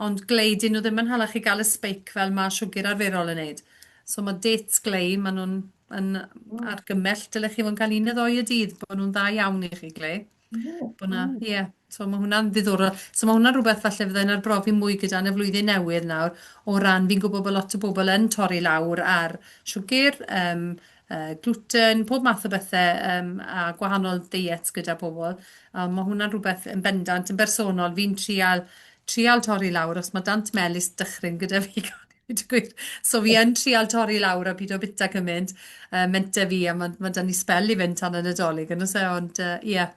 ond glei 'dyn nhw ddim yn hala chi gael y spike fel ma' siwgr arferol yn neud. So ma' dates glei, maen nhw'n yn argymell dylech chi fod yn cael un neu ddou y dydd, bod nhw'n dda iawn i chi glei. Bod 'na, ie, so ma' hwnna'n ddiddorol. So ma' hwnna'n rhywbeth falle fyddai'n arbrofi mwy gyda yn y flwyddyn newydd nawr, o ran fi'n gwybod bod lot o bobl yn torri lawr ar siwgr, yym, yy, gluten, pob math o bethe, yym, a gwahanol deiets gyda pobl. A ma' hwnna'n rhywbeth yn bendant, yn bersonol, fi'n trial trial torri lawr, os mae dant melys dychryn gyda fi, gweud y gwir. So fi yn trial torri lawr a pido bita cymaint, uh, mente fi, a mae ma 'da ni sbel i fynd tan y Nadolig, yn oes e, ond ie, uh, yeah,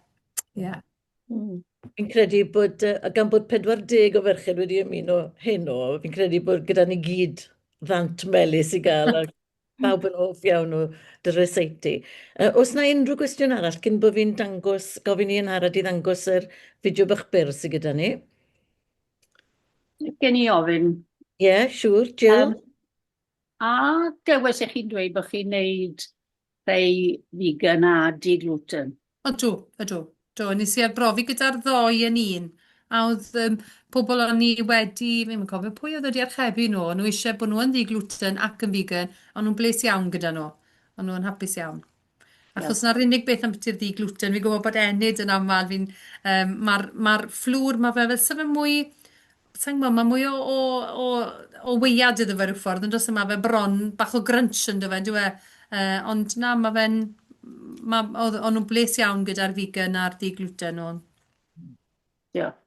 ie. Yeah. Fi'n credu bod, uh, gan bod 40 o ferched wedi ymuno heno, fi'n credu bod gyda ni gyd ddant melys i gael, a pawb yn hoff iawn o dy ryseiti. di. Uh, oes na unrhyw gwestiwn arall cyn bod fi'n dangos, gofyn i Angharad i ddangos yr fideo bach byr sydd gyda ni? Gen i ofyn. Ie, yeah, siŵr. Jill? Um, a glywes i chi'n dweud bod chi'n neud rhai vegan a di-gluten? Ydw, ydw. Do, nes i arbrofi gyda'r ddou yn un. A oedd um, pobl o'n i wedi, fi'n yn cofio pwy oedd wedi archebu nhw, o'n nhw eisiau bod nhw yn ddi-gluten ac yn vegan, o'n nhw'n bles iawn gyda nhw. O'n nhw'n hapus iawn. Achos 'na'r unig beth ambiti'r ddi-gluten, fi'n gwybod bod Enid yn aml, fi'n... yym ma'r ma'r fflwr, ma' fe fel 'sa fe mwy, sa i'n gwybod, ma' mwy o o o o waead iddo fe ryw ffordd, yn does e? Ma' fe bron bach o grunch ynddo fe, yndyw e? Yy ond na, ma' fe'n... ma'... oedd o'n nhw'n bles iawn gyda'r vegan a'r di-gluten nhw. Diolch.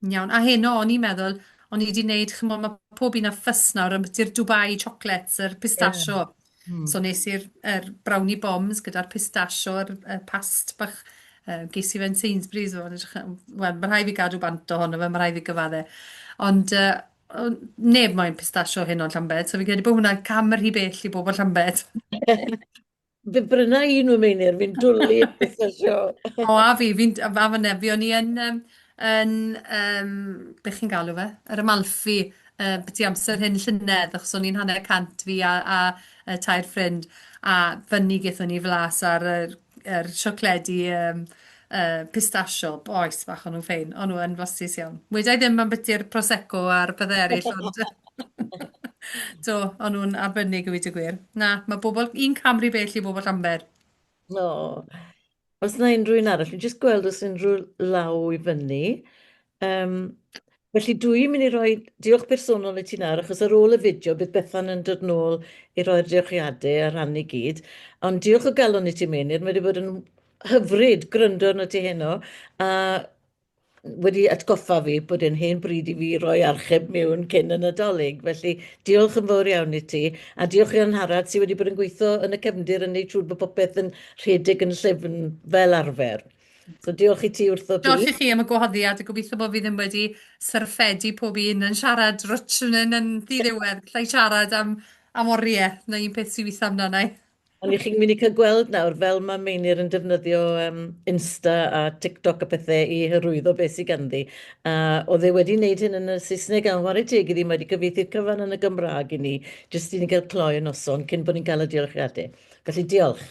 Iawn. A heno, o'n i'n meddwl, o'n i 'di wneud, chimod, ma' pob un â ffys nawr ambiti'r Dubai chocolates, yr pistachio. Mm. So nes i'r yr brownie bombs gyda'r pistachio, yr y past bach, yy ges i fe'n Sainsbury's, o'n edrych yn... Wel, ma' rhaid fi gadw bant ohono fe, ma' rhaid fi gyfadde. Ond yy o'n neb moyn pistachio heno yn Llambed, so fi'n credu bod hwnna'n cam rhy bell i bobl Llambed. Fe bryna i nhw, Meinir, fi'n dwlu pistachio. O, a fi, fi'n, a fan'na, fi o'n i yn, yym, yn, yym, be chi'n galw fe? Yr Amalfi, yy, byti amser hyn llynedd, achos o'n i'n 1/2 fi a, a, a tair ffrind, a fyny gaethon ni flas ar yr, yr siocledi yym, yy, pistachio. Bois bach, o'n nhw'n ffein, o'n nhw yn flasus iawn. Weda i ddim ambiti'r Prosecco a'r pethau eraill, ond Do, o'n nhw'n arbennig i weud y gwir. Na, mae bobl, un cam rhy bell i bobl Llanber. O. Os na unrhyw un arall, fi'n jyst gweld os unrhyw law i fyny. Um, felly dwi'n mynd i roi diolch personol i ti nawr, achos ar ôl y fideo bydd Bethan yn dod nôl i roi'r diolchiadau a rhannu gyd. Ond diolch o galon i ti, Meinir, mae wedi bod yn hyfryd gwrando arno ti heno, a wedi atgoffa fi bod e'n hen bryd i fi roi archeb mewn cyn y Nadolig. Felly diolch yn fawr iawn i ti, a diolch i Angharad sydd wedi bod yn gweithio yn y cefndir yn neud siŵr bod popeth yn rhedeg yn llyfn fel arfer. So diolch i ti wrtho fi. Diolch i chi am y gwahoddiad, a gobeithio bod fi ddim wedi syrffedu pob un yn siarad rwtsh yn yn yn ddiddiwedd. Alla i siarad am am oriau, 'na un peth sy'n weithio amdana i. Ond i chi'n mynd i cael gweld nawr fel mae Meinir yn defnyddio um, Insta a TikTok a pethau i hyrwyddo beth sydd ganddi. A oedd e wedi wneud hyn yn y Saesneg a chwarae teg iddi, mae wedi cyfieithu'r cyfan yn y Gymraeg i ni, jyst i ni gael cloi y noson cyn bod ni'n cael y diolchiadau. Felly diolch.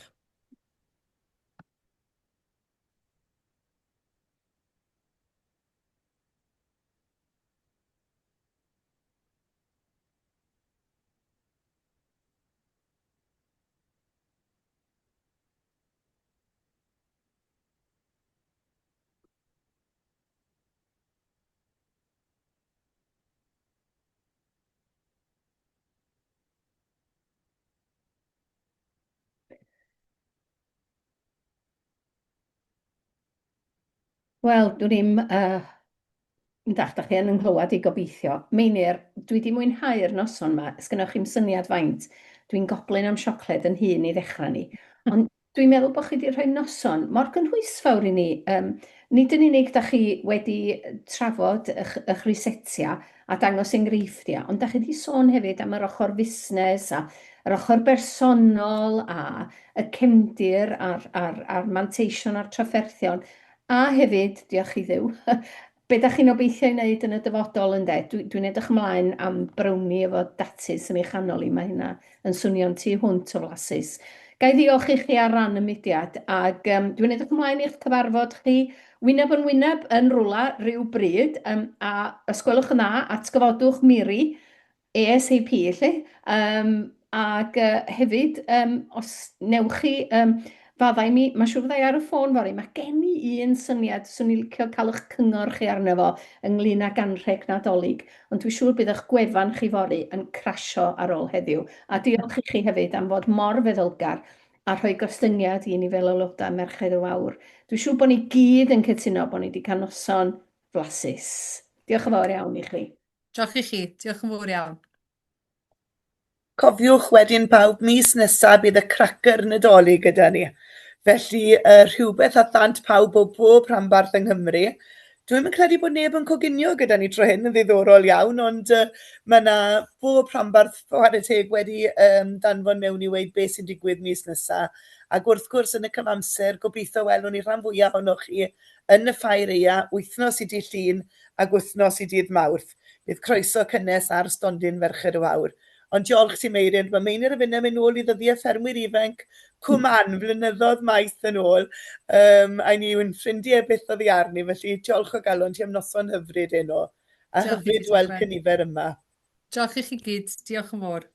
Wel, dwn i'm, uh, Dach, dach chi yn 'y nghlywed i gobeithio. Meinir, dwi 'di mwynhau'r noson 'ma, sgynnoch chi'm syniad faint. Dwi'n goblyn am siocled yn hun i ddechrau ni. Ond dwi'n meddwl bod chi 'di rhoi noson mor gynhwysfawr i ni. Yym, nid yn unig dach chi wedi trafod eich, eich ryseitiau a dangos enghreifftiau, ond dach chi 'di sôn hefyd am yr ochr fusnes a yr ochr bersonol a y cefndir a'r, a'r, a'r manteision a'r trafferthion. A hefyd, diolch i Dduw, be dach chi'n obeithio ei wneud yn y dyfodol ynde? Dwi, dwi'n edrych ymlaen am brownie efo datus yn ei chanol i, mae hynna yn swnio'n tu hwnt o flasus. Ga i ddiolch i chi ar ran y mudiad, ac um, dwi'n edrych ymlaen i'ch cyfarfod chi wyneb yn wyneb yn rwla rhyw bryd, um, a os gwelwch yn dda, atgyfodwch Miri, ASAP 'lly. Yym ac yy hefyd yym os newch chi yym faddau i mi, mae'n siŵr fydda i ar y ffôn fory, mae gen i un syniad 'swn i'n licio cael eich cyngor chi arno fo ynglyn ag anrheg Nadolig, ond dwi'n siŵr bydd eich gwefan chi fory yn crasio ar ôl heddiw. A diolch i chi hefyd am fod mor feddylgar a rhoi gostyngiad i ni fel aelodau Merched y Wawr. Dwi'n siŵr bod ni gyd yn cytuno bod ni wedi cael noson flasus. Diolch yn fawr iawn i chi. Diolch i chi, diolch yn fawr iawn. Cofiwch wedyn pawb, mis nesa bydd y cracer Nadolig gyda ni. Felly uh, rhywbeth at ddant pawb o bob rhanbarth yng Nghymru. Dwi'm yn credu bod neb yn coginio gyda ni tro hyn yn ddiddorol iawn, ond uh, mae yna bob rhanbarth chwarae teg wedi um, danfon mewn i weud beth sy'n digwydd mis nesa. Ac wrth gwrs yn y cyfamser, gobeithio welwn ni rhan fwyaf ohonoch chi yn y ffair eia, wythnos i dydd Llun ac wythnos i dydd Mawrth. Bydd croeso cynnes ar stondin Ferched y Wawr. Ond diolch ti Meirin, mae Meinir a finne mynd nôl i ddyddiau ffermwyr ifanc Cwm Ann flynyddoedd maith yn ôl, um, a ni yw'n ffrindiau byth oddi arni, felly diolch o galon ti am noson hyfryd heno, a hyfryd weld cynifer yma. Diolch i chi gyd, diolch yn fawr.